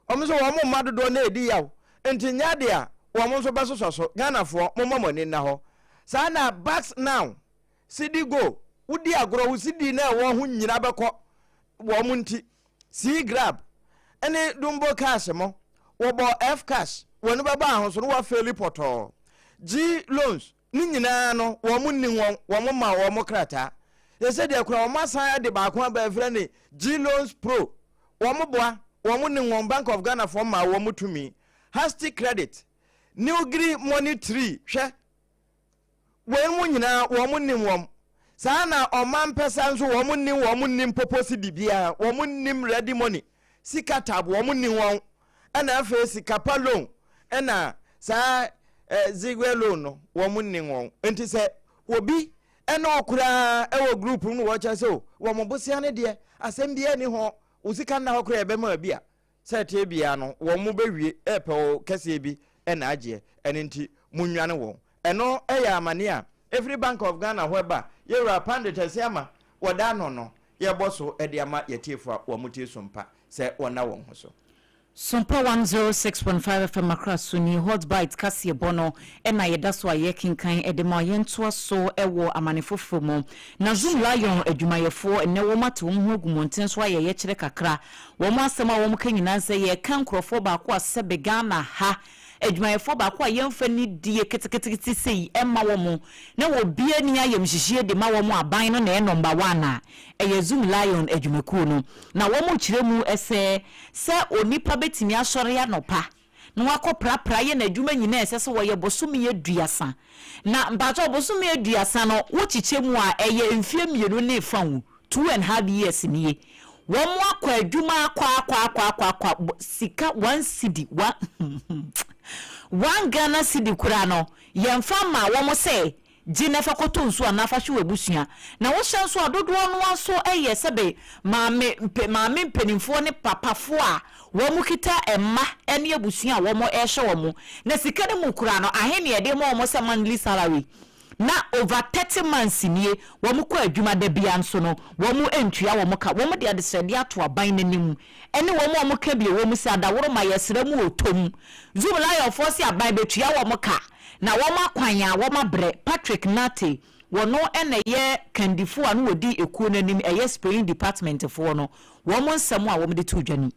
Wɔn nso wɔn mma dodoɔ no redi yaw nti nyɛ adeɛ a wɔn nso bɛsosɔ so. Ghanafoɔ momma mo ani nna hɔ. Saa na Bucks Now, Cedi Go, wodi agorɔ wo cedi no a ɛwɔ ho nyina bɛkɔ wɔn nti. Cee Grab ne Dumbo Cash mo, wɔbɔ F Cash, w'ani bɛbɔ ahoso no woafeeli pɔtɔɔ. G Loans, Ne nyinaa no, wɔn nni wɔn, wɔn ma wɔn krataa. Sɛsɛ deɛ koraa wɔn asan de baako aba ɛfrɛ ne G-Loans Pro. Wɔn boa, wɔn ne wɔn Bank of Ghana foɔ maa wɔn tumi. Hasty Credit, Newgiri Money Tree, hwɛ. Wei mu nyinaa wɔn nnim wɔn. Saa na ɔman pɛsa nso wɔn nnim wɔn nnim popo sidi biara, wɔn nnim ready money, sika tab wɔn nni wɔn. Ɛna afei sika pa loan ɛna saa eh, zigwe loan no wɔn nni wɔn. Nti sɛ obi ɛne wo koraa ɛwɔ group mu no wɔkyerɛ sɛ o wɔn bosea no deɛ asɛm biara ni ho, wo sika nna hɔ koraa yɛbɛma bi a sɛ ɛteɛ biara no wɔn bɛwie ɛpɛ wo kɛseɛ bi ɛna agyeɛ, ɛno nti monnwane wɔn. Ɛno yɛ amane a ɛfiri Bank of Ghana hɔ ɛba yɛwura Pandit Asiama wɔda ano no yɛbɔ so de ama yɛtiefoɔ a wɔn tie Sompa sɛ wɔnna wɔn ho so. Sompa 106.5 FM Accra so nie, Hot Bites kaseɛbɔ no na yɛda so a yɛrekenkan de ma wo. Yɛntoa so wɔ amane foforɔ mu. Na Zoom Lion adwumayɛfoɔ nnɛ wɔn ate wɔn ho agu mmɔnten so ayɛ yɛkyerɛ kakra. Wɔn asɛm a wɔka nyinaa ne sɛ yɛreka nkorɔfoɔ baako a sɛbe Ghana ha adwumayɛfoɔ baako a yɛmfa nidie ketekete sei mma wɔn na obiara nni ayamhyehyeɛ de ma wɔn aban no na ɛyɛ number one a ɛyɛ Zoom Lion adwumakuo no. Na wɔkyerɛ mu sɛ sɛ onipa bɛtumi asɔre anɔpa na wakɔ prapra ayɛ n'adwuma nyinaa a ɛsɛ sɛ ɔyɛ bosome aduasa na mpakyɛw bosome aduasa no wokyekyɛ mu a ɛyɛ mfeɛ mmienu ne fa o, 2½ years nie wɔn akɔ adwuma akɔ akɔ akɔ akɔ akɔ sika one cedi one one Ghana cedi koraa no yɛnfa mmaa wɔn sɛ Gye na fa kɔtɔ nsuo anaa fa hwɛ w'abusua. Na wohyɛ nso a, dodoɔ no ara nso yɛ sɛbe maame mpe maame mpanimfoɔ ne papafoɔ a wɔkita mma ne abusua a wɔrehwɛ wɔn. Na sika no mu koraa no, ahe na yɛde ma wɔn sɛ monthly salary? Na over 30 months nie, wɔkɔ adwuma da biara nso no, wɔntua wɔn ka. Wɔde adesrɛdeɛ ato aban no anim ne wɔn a wɔka bi wɔ mu sɛ, Adaworoma, yɛsrɛ mo o, tom. Zoom Lionfoɔ se aban bɛtua wɔn ka. Na wɔn akwan a wɔn abrɛ. Patrick Nartey, wɔno na ɛyɛ kandifoɔ a na wɔdi ekuo no anim, ɛyɛ spraying department foɔ no, wɔn nsɛm a wɔn de too dwa ni.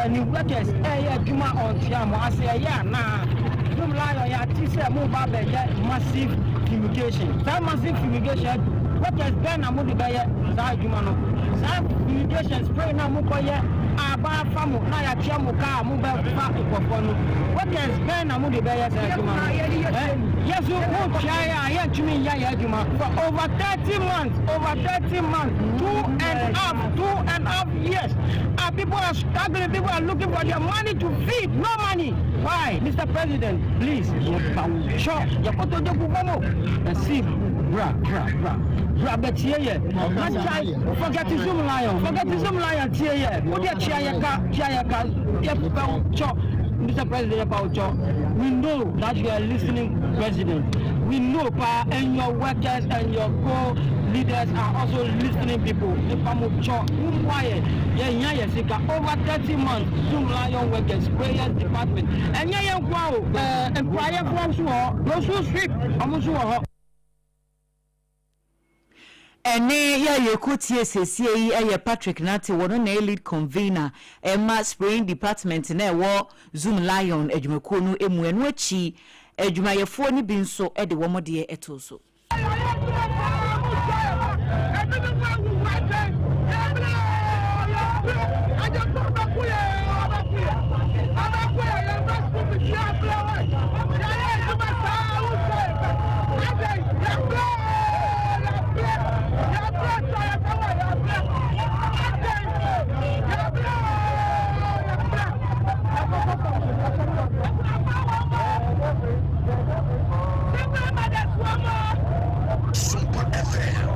Ne workers ɛyɛ adwuma ɔntua mo ase ɛyɛ anaa? Zoom lion yɛate sɛ mo ba bɛyɛ massive fumigation saa massive fumigation adu workers bɛn na mode bɛyɛ saa adwuma no saa fumigation spray na mokɔ yɛ aba afa mo na yɛatua mo ka a mobɛfa nkurɔfoɔ no workers bɛn na mode bɛyɛ saa adwuma no eh yɛ so motua yɛ a yɛntumi nyɛ yɛ adwuma for over 30 months over 30 months 2½ 2½ years ah people are struggling people are looking for their money to feed no money why Mr President please yɛpa wo kyɔ yɛkɔtɔ dwe gu fam o ɛsi bra bra bra bra bɛtie yɛ na gyae forget zoom lion forget zoom lion tie yɛ wodeɛ tua yɛ ka tua yɛ ka yɛpa wo kyɔ Mr President yɛpa wo kyɔ we know that you are listening president we know paa and your workers and your co leaders are also listening people yɛpa mo kyɔ mo mmoa yɛ yɛhia yɛ sika over 30 months zoom lion workers prayers department ɛnyɛ yɛn nkoa o ɛɛ mpraeɛfoɔ nso wɔ hɔ those who sweep ɔmo nso wɔ hɔ. Ɛnne yi a yɛrekɔtie seesie yi yɛ Patrick Nartey, wɔno na ɛyɛ lead convener ma spraying department no a ɛwɔ Zoom Lion adwumakuo no mu. Ɛno akyi, adwumayɛfoɔ no bi nso de wɔn deɛ too so. Super FM.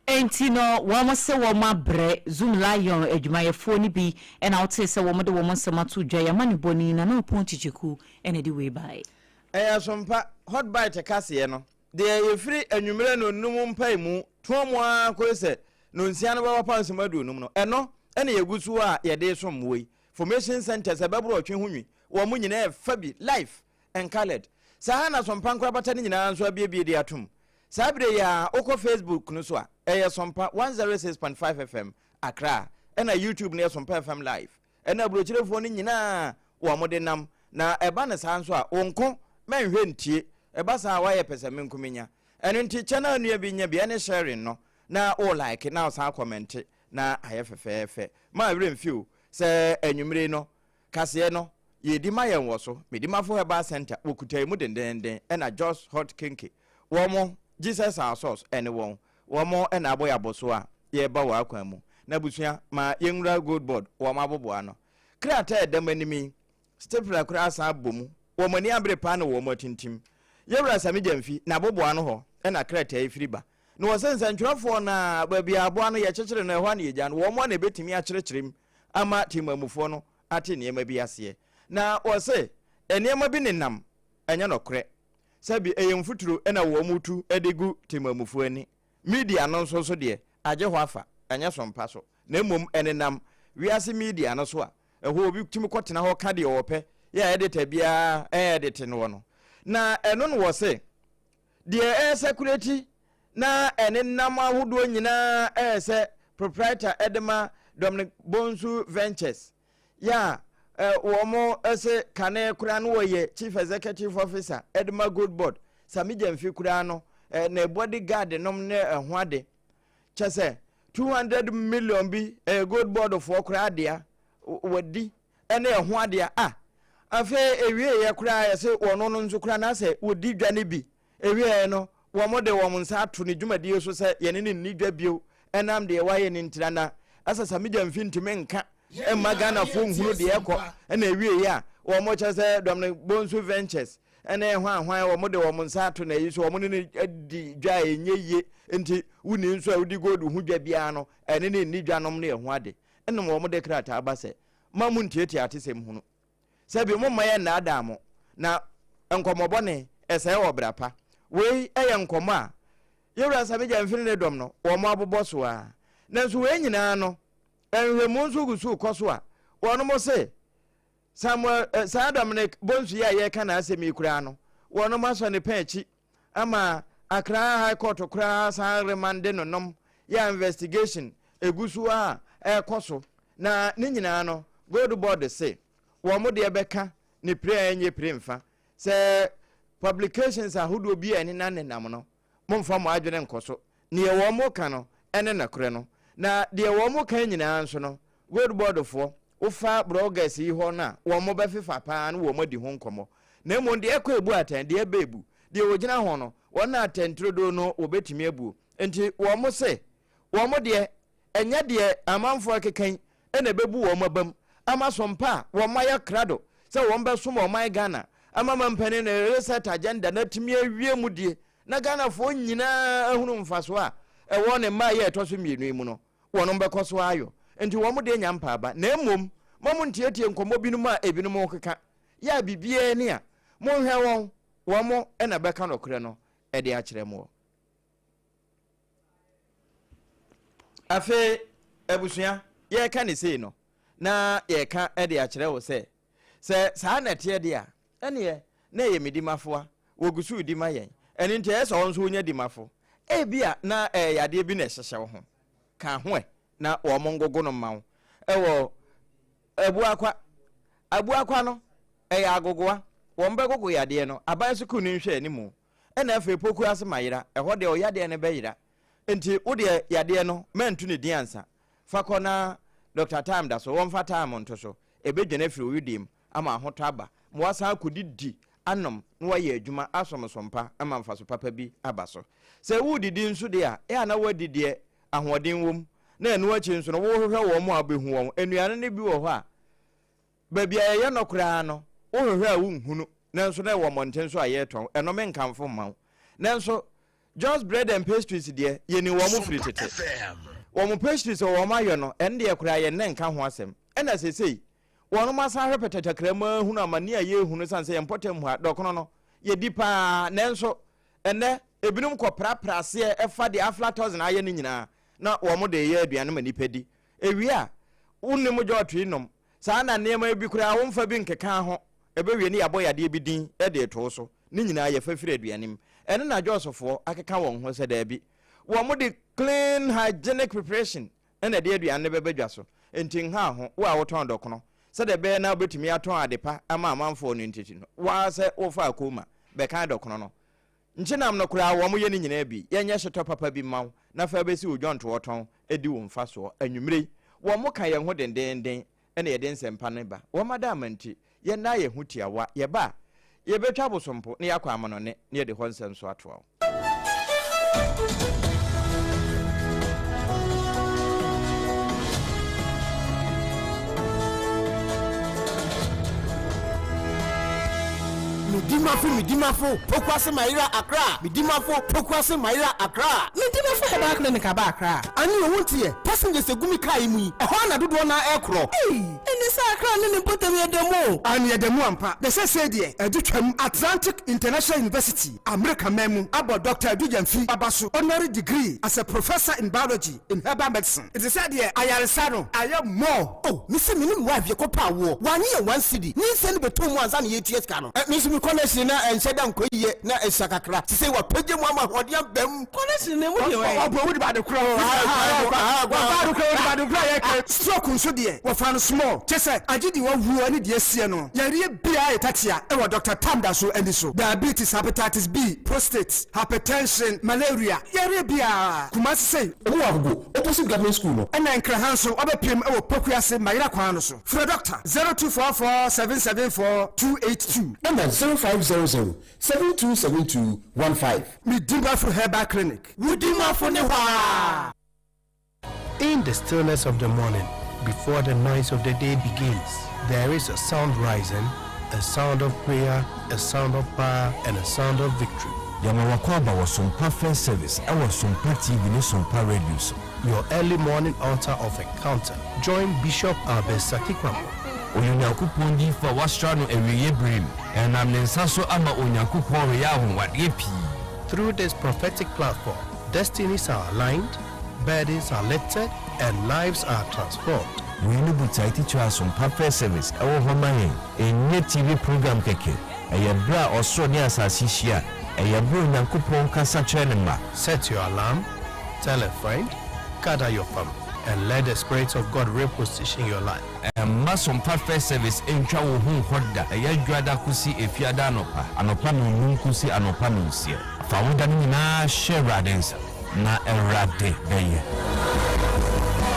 Enti no, wɔn se wɔn abrɛ. Zoomlion adwumayɛfoɔ no bi na wotee sɛ wɔde wɔn nsɛm ato dwa yi. Amanebɔni Nana Opon Kyekyeku na ɛde wei baeɛ. Ɛyɛ asompa, Hot Bite kaseɛ no, deɛ yɛfiri anwummerɛ nnɔnnum mpaemu toa mu ara kɔsi sɛ nnɔnsia no bɛba pansem aduonum no, ɛno na yɛgu so a yɛde resom mmoa yi. Formation centres ɛbɛboro ɔtwe ho nwi, wɔn nyinaa ɛfa bi, life and coloured. Saa ara na Sompa nkorabata no nyinaa nso abuebue de atom. Saa berɛ yi ara, wokɔ Facebook no so a, ɛyɛ Sompa 106.5 FM Accra, ɛna YouTube no yɛ Sompa FM Live. Ɛna aburokyerefoɔ no nyinaa wɔn de nam, na ɛba no saa nso a, wo nko mɛnhwɛ ntie, ɛba saa a woayɛ pɛsɛmenkominya. Ɛno nti kyɛ na onua bi nya bi, ɛne sharing no, na wo like na wosan kɔmɛnte na ayɛ fɛfɛɛfɛ. Ma werɛ mfi o sɛ anwummere yi no, kaseɛ no, Yɛredi ma yɛn wɔ so. Medimafo Herbal Centre, wɔkuta emu dendeenden, ɛna Jos Hot Kenke, wɔn, Jesus Our Source, ɛne wɔn. Wɔn na abɔ yɛn abɔsoɔ a yɛreba wɔ akwan mu. N'abusua, ma yɛnwura Gold Board, wɔn aboboa ano. Krataa a ɛda m'anim yi, stapler koraa asan abɔ mu. Wɔn ani abere paa na wɔn atintim. Yɛwura Sami Gyamfi, n'aboboa ano hɔ na krataa yi firi ba. Na wɔsɛ nsɛntwerɛfoɔ no ara, baabi a aboa no yɛkyekyere no, ɛhɔ ara na yɛgya no. Wɔn ara na ɛbɛtumi akyerɛkyerɛ mu ama temamufoɔ no ate nneɛma bi aseɛ. Na wɔse nneɛma bi nenam, ɛnyɛ nɔkorɛ. Sɛbi ɛyɛ mfuturo na wɔn tu de gu temamufoɔ ani. Media no nso so deɛ, agye hɔ afa, ɛnyɛ so mpa so, na mmom ɛnenam wiase media no so a, ɛhɔ obi tumi kɔtena hɔ ka deɛ ɔpɛ, yɛ a editor biara ɛredete noɔ no. Na ɛno na wɔse deɛ ɛresɛkureti na ɛnenam ahodoɔ nyinaa ɛyɛ sɛ proprietor de ma Dominic Bonsu Ventures yɛ a wɔn se kane koraa no wɔyɛ Chief Executive Officer de ma Gold Board, Sami Gyamfi koraa no ne body guard nom ne ɛho ade kyɛ sɛ 200 million bi ɛyɛ Gold Board foɔ koraa dea wɔdi ne ɛho adeɛ a afei ewieɛ koraa yɛse wɔn no nso koraa na sɛ wɔdi dwa no bi Ewieɛ no, wɔde wɔn nsa ato ne dwumadie so sɛ yɛne no nni dwa bio ɛnam deɛ wayɛ no ntira na ɛsɛ sɛ Sammy Gyamfi ntumi nka mma Ghanafoɔ nhunu deɛ ɛkɔ ɛna ewieɛ a wɔn kyerɛ sɛ Dominic Bonsu Ventures ɛne hwan hwan wɔn de wɔn nsa ato n'ayi so wɔn ne no adi dwa a ɛnyɛ yie nti wonni nso a wodi gold ho dwa biara no ɛne ne nni dwa nom ne ɛho ade ɛna wɔn de krataa ba sɛ ma mo ntiatia atesɛm hunu. Sɛbi momma yɛnnaadaa mo, na nkɔmmɔ bɔne, ɛsɛe ɔbra pa. Wei yɛ nkɔmmɔ a Yɛwura Sammy Gyamfi ne ne dɔm no, wɔn abobɔ so ara. Nanso wei nyinaa no, nhwehwɛmu nso gu so rekɔ so a wɔnom se Samuel, eh, saa Dominic Bonsu yi a yɛreka n'asɛm yi koraa no, wɔnom asɔ ne pɛn akyi ama Accra High Court koraa san remande no nom yɛ investigation egu so a ɛrekɔ so. Na ne nyinaa no, Gold Board se wɔn deɛ bɛka ne pire a ɛnyɛ pire mfa sɛ publications ahodoɔ bi a ɛnenam nenam no, momfa mo adwene nkɔ so. Neɛ wɔn ka no ne nokorɛ no. Na deɛ wɔn ka nyinaa nso no, Gold Board foɔ, wofa bloggers yi hɔ no a, wɔn bɛfefa paa na wɔn adi ho nkɔmmɔ. Na mmom deɛ ɛkɔ ebu atɛn, deɛ ɛba ebu, deɛ wɔgyina ho no, wɔn na atɛnturodoo no wɔbɛtumi abuo. Nti wɔn se, wɔn deɛ, ɛnyɛ deɛ amanfoɔ rekeka yi na ɛbɛbu wɔn abam ama som pa a wɔn ayɛ krado sɛ wɔn bɛsom ɔman Ghana ama mampanin no reset agenda no atumi awie mu die na Ghanafoɔ nyinaa ahunu mfasoɔ a ɛwɔ ne mmaeɛ a ɛtɔ so mmienu yi mu no, wɔnom bɛkɔ so ayɔ. Nti wɔn deɛ nya mpaaba. Na mmom, ma mo ntietie nkɔmmɔ binom a ebinom rekeka, yɛ a biribiara ni a, monhwɛ wɔn, wɔn na bɛka nɔkorɛ no de akyerɛ moɔ. Afei, abusua, yɛreka ne sei no, na yɛreka de akyerɛ wo sɛ, sɛ saa na ɛteɛ deɛ a, ɛneɛ na ɛyɛ me dimafoa, wɔgu so redi ma yɛn. Ɛno nti ɛyɛ sɛ wo nso wonya dimafo. Ebia na ɛyɛ yadeɛ bi na ɛhyehyɛ wo ho. Ka ho ɛ na wɔn ngogo no mma wo. Ɛwɔ Abuakwa. Abuakwa no, ɛyɛ agogoa. Wɔn bɛgogo yadeɛ no. Aban sukuu no nhwɛ anim. Ɛna afei Poku ase ma yera. Ɛhɔ deɛ ɔyadeɛ no bɛyera. Nti wo deɛ yadeɛ no mɛnto ne din ansa. Fa kɔ na Doctor Time da so, wɔmfa time nto so. Ɛbɛdwane afiri wo wedeɛ mu ama ahotɔ aba, ma woasan akɔdidi, anom, na woayɛ adwuma asom so mpa ma mfaso papa bi aba so. Sɛ woredidi nso deɛ a, ɛyɛ a na woadi deɛ ahoɔden wom, na ɛno akyi nso no, wohwehwɛ wɔn a wobɛhu wɔn. Nnuane no bi wɔ hɔ a, baabi a yɛyɛ no koraa no, wohwehwɛ a wonhunu, nanso na ɛwɔ mmɔnten so a yɛretɔn. Ɛno menkamfo mma wo. Nanso Jos Bread and Pastries deɛ, yɛnim wɔn firi tete. Wɔn pastries a wɔayɔ no, ɛno deɛ koraa yɛn nnɛ nka ho asɛm. Ɛna seesei, Wɔnom asan ahwɛ pɛtɛtakra mu ahunu amane a yɛrehunu ɛsiane sɛ yɛn mpɔtam ha dɔkono no yɛdi paa nanso ɛnnɛ ebinom kɔ prapra aseɛ ɛfa deɛ aflatoxin ayɛ no nyinaa na wɔn de reyɛ aduane ma nnipa di. Ɛwie a wonnim gyɔɔto yi nom saa na nneɛma bi koraa womfa bi nkeka ho ɛbɛwie ne yɛabɔ yadeɛ bi din de reto wo so. Ne nyinaa yɛfa firi aduane mu. Ɛno na Jɔsfoɔ akeka wɔn ho sɛ daabi wɔn de clean hygienic preparation na ɛde aduane no bɛba dwa so. Enti nhaw ho, wo a wotɔn dɔkono, sɛdeɛ ɛbɛyɛ na wobɛtumi atɔn ade pa ama amanfoɔ no nti no, wo ara sɛ wofaa kooma bɛkan dɔkono no. Nkyenam no koraa wɔyɛ ne nyinaa bi. Yɛnyɛ hyetɔ papa bi mma wo na fa bɛsi wo dwɔntoɔ tɔn di wo mfasoɔ. Anwummerɛ yi, wɔka yɛn ho dendeenden na yɛde nsɛmpa no ba. Wɔn adaama nti, Yɛnna yɛn ho tiawa. Yɛba a, yɛbɛtwa abosompo na yɛakɔ amanɔne na yɛde hɔ nsɛm nso atoa wo. Medimafo Medimafo Pokuase Mayera Accra Medimafo Pokuase Mayera Accra. Medimafo Herbal Clinic aba Accra. Ane o wonteɛ? Passengers egu me car yi mu yi, ɛhɔ ara na dodoɔ no ara ɛrekorɔ. Ei! Ɛnne sɛ Accra ne ne mpɔtam yɛ da mu o. Aane ɛda mu ampa. Na seesei deɛ ɛde twam. Atlantic International University, Amerika man mu, abɔ Dɔkta Adu Gyamfi aba so honorary degree as a Professor in Biology in Herbal Medicine. Ɛte sɛ deɛ ayaresa no ayɛ more. Oh, mese me ne me wife yɛkɔ pɛ awoɔ, wannye yɛn one cedi, nyinsɛn no bɛtɔɔ mu ansa na yɛretua sika no. Me nso me connection na ɛnhyɛ da nkɔ yie na ɛsua kakra, sesei wapagya mu ama ahoɔden aba mu. Connection no emu deɛ wɛn? Ɔbɔ wodi baade korɔ wɔfa ade korɔ wodi baade korɔ yɛ kɛ. Stroke nso deɛ wɔfa no small kyɛ sɛ agye deɛ wawuo ne deɛ asie no yareɛ biara yɛ tatia ɛwɔ Doctor Tam da so ani so diabetes hepatitis B prostate hypertension malaria yareɛ biara Kumasi sei. Ɔmo wɔ Agogo opposite government school no. Ɛna Nkraha nso wabɛpiem ɛwɔ Pokuase Mayera kwan no so frɛ Doctor 0244 774 282. Ɛna 0500 7272 15. Me Dimafo Herbal Clinic, wo Dimafo ne hɔ aa. In the stillness of the morning, before the noise of the day begins, there is a sound rising, a sound of prayer, a sound of power, and a sound of victory. Yɛma w'akwaaba wɔ Sompa First Service ɛwɔ Sompa TV ne Sompa Radio so. Your early morning altar of encounter. Join Bishop Albert Sakikwambo. Ɔyɛ Onyankopɔn diyifo a wɔasra no awieeɛ bere mu. Ɛnam ne nsa so ama Onyankopɔn reyɛ anwonwadeɛ pii. Through this prophetic platform, destinies are aligned, burdens are lifted, and lives are transformed. Wei ne botae titire a Sompa First Service wɔ hɔ ma yɛn. Ɛnyɛ TV program kɛkɛ. Ɛyɛ berɛ a ɔsoro ne asase hyia. Ɛyɛ berɛ a Onyankopɔn kasa kyerɛ ne mma. Set your alarm, tell a friend, gather your family, and let the Spirit of God reposition your life. Mma Sompa First Service ntwa wo ho nkɔ da. Ɛyɛ Dwoada kosi Efiada anɔpa, anɔpa nnɔnnum kosi anɔpa nnɔnsia. Fa wo da no nyinaa hyɛ Awurade nsa, na Awurade bɛyɛ.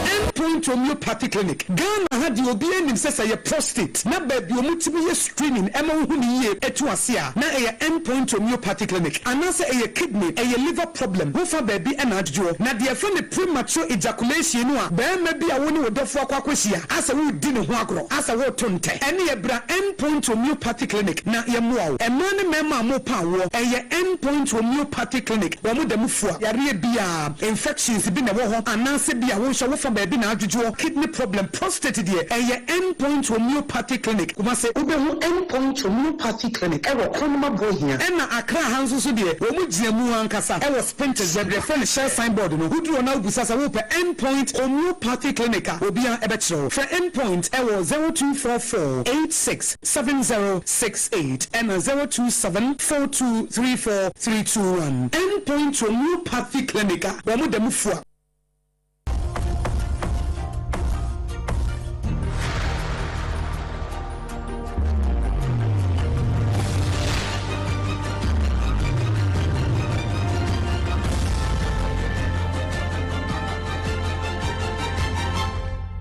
End Point Homeopathy Clinic, Ghana ha deɛ obiara nim sɛ sɛ ɛyɛ prostate na baabi a wɔtumi yɛ screening ɛma wohu no yie ɛtu ase a na ɛyɛ End Point Homeopathy Clinic anaasɛ ɛyɛ kidney, ɛyɛ liver problem ho fa baabi na adwodwoɔ. Na deɛ yɛfrɛ no premature ejaculation no a barima bi a wo ne wo dɔfoɔ akɔ akɔhyia asɛ woredi ne ho agorɔ asɛ woreto ntɛ ɛneɛ bra End Point Homeopathy Clinic na yɛmmoa wo. Mmaa ne mmarima a morepa awoɔ ɛyɛ End Point Homeopathy Clinic wɔn da mu fua yareɛ biara, infections bi na ɛwɔ hɔ anaasɛ bi a wo nso wo fa baabi na adwodwoɔ, kidney problem, prostate deɛ ɛyɛ End Point Homeopathy Clinic, Kumasi. Wobɛhu End Point Homeopathy Clinic ɛwɔ Kronoma Bohia. Ɛna Accra ha nso so deɛ wɔn gyina mu ankasa ɛwɔ Spintex baabi yɛfrɛ no Shell sign board no, woduru hɔ na wobisa sɛ wopɛ End Point Homeopathy Clinic a obiara ɛbɛkyerɛ wo. Frɛ End Point ɛwɔ 0244 86 7068 ɛna 027 42 34 321. End Point Homeopathy Clinic a wɔn da mu fua.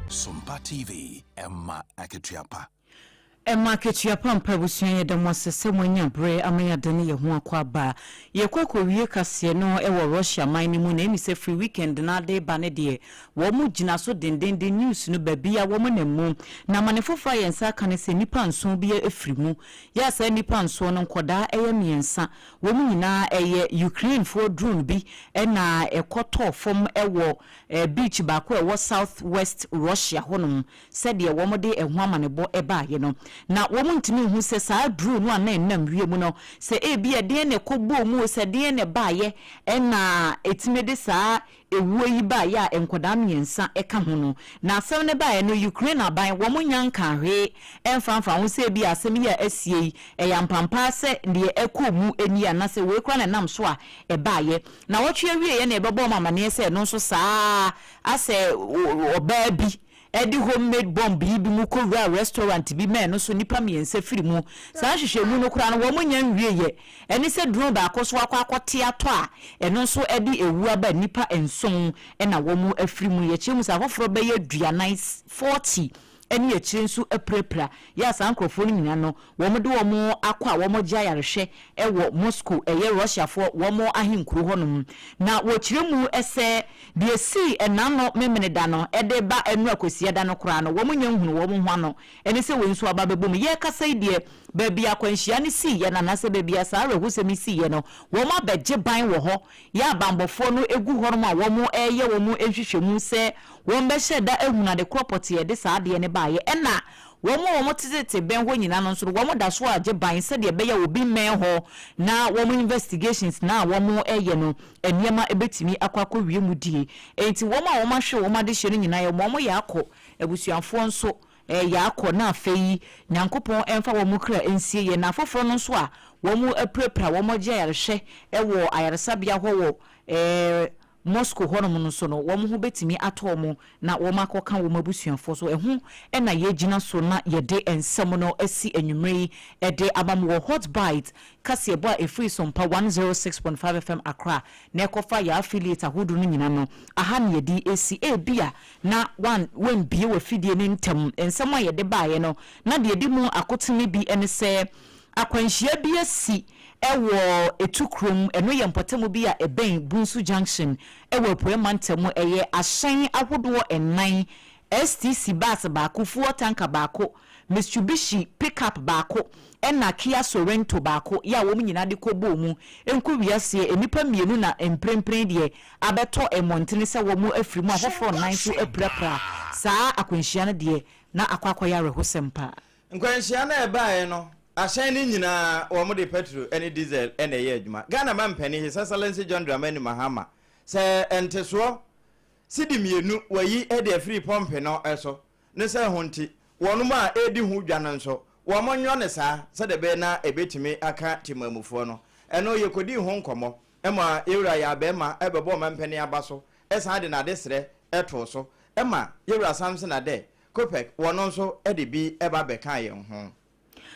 Sompa TV, ɛma akatua pa. Ɛma akatua pa mpa abusua yɛda mo ase sɛ moanya berɛ ama yɛadane yɛn ho akɔ aba. Yɛkɔ akɔwie kaseɛ no wɔ Russia man no mu na ɛmi sɛ firi weekend no ade reba no deɛ wɔn gyina so dendenden news no baabi a wɔn nam mu. Na amane foforɔ a yɛn nsa aka ne sɛ nnipa nson bi afiri mu. Yɛ a saa nnipa nson no nkɔdaa ɛyɛ mmiɛnsa. Wɔn nyinaa ɛyɛ Ukrainefoɔ drone bi na ɛkɔtɔɔ fam wɔ beach baako a ɛwɔ south west Russia hɔnom. Sɛdeɛ wɔde ɛho amanebɔ baeɛ no, na wɔntumi nhu sɛ saa aduro no a na ɛnam wiem no, sɛ ebia ɛdeɛn na ɛkɔbɔɔ mu o, sɛ ɛdeɛn na ɛbaeɛ na ɛtumi de saa ɛwuo yi baeɛ a nkwadaa mmiɛnsa ka ho no. Na asɛm no baeɛ no, Ukraine aban, wɔnnya nkaa hwee mfa mfa ho sɛ ebia asɛm yi a asie yi, ɛyɛ ampampaa sɛ deɛ ɛkɔɔ mu nie anaasɛ wei koraa na ɛnam so a ɛbaeɛ. Nnawɔtwe awieeɛ na yɛbɛbɔ wɔn amaneɛ sɛ ɛno nso saa ara asɛ ɔbaa bi de homemade bomb yi bi mu kɔwuraa restaurant bi ma ɛno nso nnipa mmiɛnsa firi mu. Saa nhwehwɛmu no koraa no wɔnnya nwieeɛ. Ɛne sɛ drone baako nso akɔ akɔte atɔ a ɛno nso de ɛwu aba nnipa nson na wɔafiri mu. Yɛkyerɛ mu sɛ afoforɔ bɛyɛ aduanan, 40, ne akyire nso apirapira. Yɛ a saa nkorɔfoɔ no nyinaa no wɔn de wɔn akɔ a wɔn gye ayarehwɛ wɔ Moscow, ɛyɛ Russiafoɔ wɔn ahenkuro hɔ nom. Na wɔkyerɛ mu sɛ deɛ ɛsii ɛnaano Memeneda no de ba ɛnora Kwasiada no koraa no wɔn nnya nhunu wɔn ho ano ɛne sɛ wei nso aba abɛbɔ mu. Yɛrekasa yi deɛ baabi a akwanhyia no siiɛ no anaasɛ baabi a saa awerɛhosɛm yi siiɛ no wɔn abɛgye ban wɔ hɔ. Yɛ a banbɔfoɔ no gu hɔnom a wɔreyɛ wɔn nhwehwɛmu sɛ wɔbɛhyɛ da ahunu ade korɔ pɔtee a ɛde saa adeɛ no baeɛ. Ɛna wɔn a wɔtetete bɛn hɔ nyinaa no nso no, wɔda so ara gye ban sɛdeɛ ɛbɛyɛ a obi mmɛn hɔ na wɔn investigations no a wɔreyɛ no, nneɛma bɛtumi akɔ akɔwie mu die. Enti wɔn a wɔahwere wɔn adehyeɛ no nyinaa, yɛma wɔyɛ akɔ. Abusuafoɔ nso, Yɛ akɔ, na afei Nyankopɔn mfa wɔn kra nsie yɛn, na afoforɔ no nso a wɔn apirapira, wɔn agye ayarehwɛ wɔ ayaresabea hɔ wɔ Moscow hɔnom no nso no, wɔn ho bɛtumi atɔ wɔn na wɔn akɔka wɔn abusuafoɔ so. Ɛho na yɛgyina so na yɛde nsɛm no asi anwummerɛ yi de ama mo wɔ Hot Bite kaseɛbɔ a ɛfiri Sompa 106.5 FM Accra na ɛkɔfa yɛn affiliate ahodoɔ no nyina no, aha na yɛde resi. Ebia na woambue w'afidie no ntɛm. Nsɛm a yɛde baeɛ no, na deɛ ɛdi mu akotene bi ne sɛ, akwanhyia bi asi wɔ Etukurom, ɛno yɛ mpɔtam bi a ɛbɛn Bunsu Junction wɔ Apueɛ Mantam. Ɛyɛ ahyɛn ahodoɔ nnan, STC bus baako, fuel tanker baako, Mitsubishi pickup baako ɛna Kia Sorento baako yɛ a wɔn nyinaa de kɔbɔɔ mu nko wiaseɛ nnipa mmienu na mprempren deɛ abɛtɔ mmɔntene sɛ wɔn afiri mu afoforɔ nnan nso apirapira. Saa akwanhyia no deɛ na akɔ akɔyɛ awerɛhosɛm paa. Nkwanhyia no a ɛbaeɛ no, ahyɛn no nyinaa wɔde pɛtro ne diesel na ɛyɛ adwuma. Ghana Mampanin His Excellency John Dramani Mahama sɛ ntesoɔ sidi mmienu wɔayi de afiri pɔmpe no so ne sɛ ho nti, wɔnom a ɛredi ho dwa no nso, wɔnyɔ no saa sɛdeɛ ɛbɛyɛ na ɛbɛtumi aka temanmufoɔ no. Ɛno yɛkɔdii ho nkɔmmɔ ma Yɛwura Yaa Barima bɛbɔɔ mampanin aba so san de n'adesrɛ too so ma Yɛwura Samson Adeh Kopek, wɔno nso de bi ba bɛkaa yɛn ho.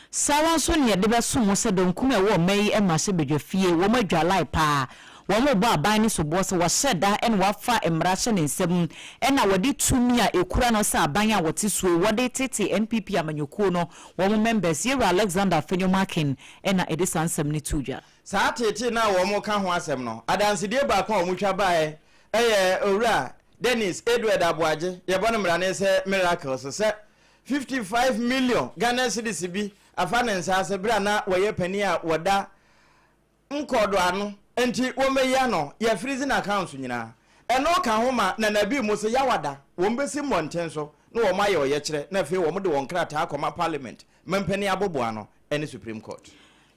Saa ara nso na yɛde bɛsom mo sɛ dɔnkum a ɛwɔ ɔman yi mmarahyɛbadwafie, wɔn adwalae paa, wɔrebɔ aban no soboɔ sɛ wɔahyɛ da na wɔafa mmara ahyɛ ne nsam na wɔde tumi a ɛkura no sɛ aban a wɔte soɔ yi wɔde retete NPP amanyɔkuo no wɔn members. Yɛwura Alexander Afenyo-Markin na ɛde saa nsɛm no too dwa. Saa teetee no a wɔreka ho asɛm no, adansedie baako a wɔtwa baeɛ yɛ Owura Dennis Edward Aboagye, yɛbɔ no mmrane sɛ Miracles, sɛ 55 million Ghana cedis bi afa ne nsa ase bere a na wɔyɛ panin a wɔda nkɔɔdo ano nti wɔmmɛyi ano yɛ freezing accounts nyinaa. Ɛno ka ho ma Nana Bi mo se Yawada wɔn bɛsi mmɔnten so na wɔn ayɛ ɔyɛkyerɛ na afei wɔn de wɔn krataa akɔma parliament mampanin aboboano ne Supreme Court.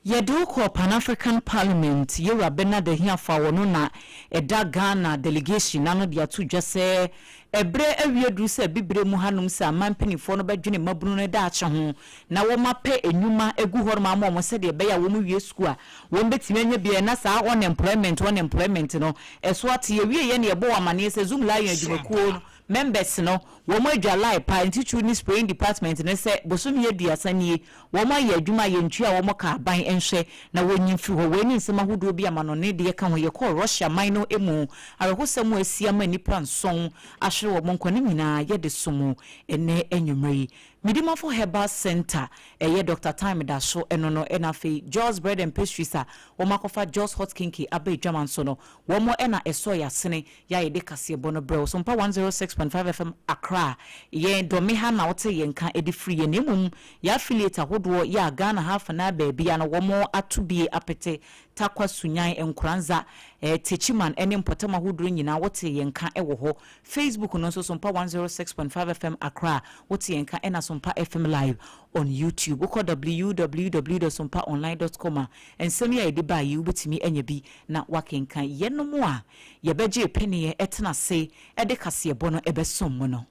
Yɛde wo kɔɔ Pan African Parliament, Yewura Bernard Ahiafor a ɔno na ɛda Ghana delegation ano de ato dwa sɛ ɛberɛ awie aduru sɛ abibire mu hanom sɛ aman mpaninfoɔ no bɛdwene mmabunu no daakye ho na wɔapɛ nnwuma agu hɔnom ama wɔn sɛdeɛ ɛbɛyɛ a wɔn wie sukuu a wɔn bɛtumi anya bi ayɛ na saa unemployment unemployment no ɛso ate. Yɛwieɛ no yɛbɔɔ amaneɛ sɛ Zoomlion adwumakuo no Members no, wɔn adwa line paa, ntitiriw ne spraying department no sɛ bosome aduasa nie, wɔn ayɛ adwuma a yɛntua wɔn ka, aban nhwɛ na wɔnyi mfiri hɔ. Wei ne nsɛm ahodoɔ bi a amanɔne deɛ ka ho. Yɛkɔɔ Russia man no mu, awerɛhosɛm a asi ama nnipa nson ahwere wɔn nkwa no nyinaa yɛde som ɛnnɛ anwummerɛ yi. Medimafo Herbal Centre, ɛyɛ Doctor Time da so ɛno no, ɛna afei Joss Bread and Pastries a wɔn akɔfa Joss Hot Kinky aba adwaman so no, wɔn na ɛsɔɔ yɛn asene Yɛ a yɛde kaseɛbɔ no brɛ wo. Sompa 106.5 FM Accra, yɛn Dɔme ha na wote yɛn nka de firi yɛn na mmom yɛn affiliate ahodoɔ yɛ a Ghana ha afanaa baabia no wɔn ato bie apete Tarkwa Sunyani Nkoranza eh Techiman ne mpɔtam ahodoɔ nyinaa wote yɛn nka wɔ hɔ. Facebook no nso Sompa 106.5 FM Accra wote yɛn nka ɛna Sompa FM Live on YouTube. Wokɔ www dot sompaonline dot com a nsɛm yi a yɛde baa yi wobɛtumi anya bi na woakenkan. Yɛnom a yɛbɛgyee peneɛ tena ase de kaseɛbɔ no bɛsom mo no.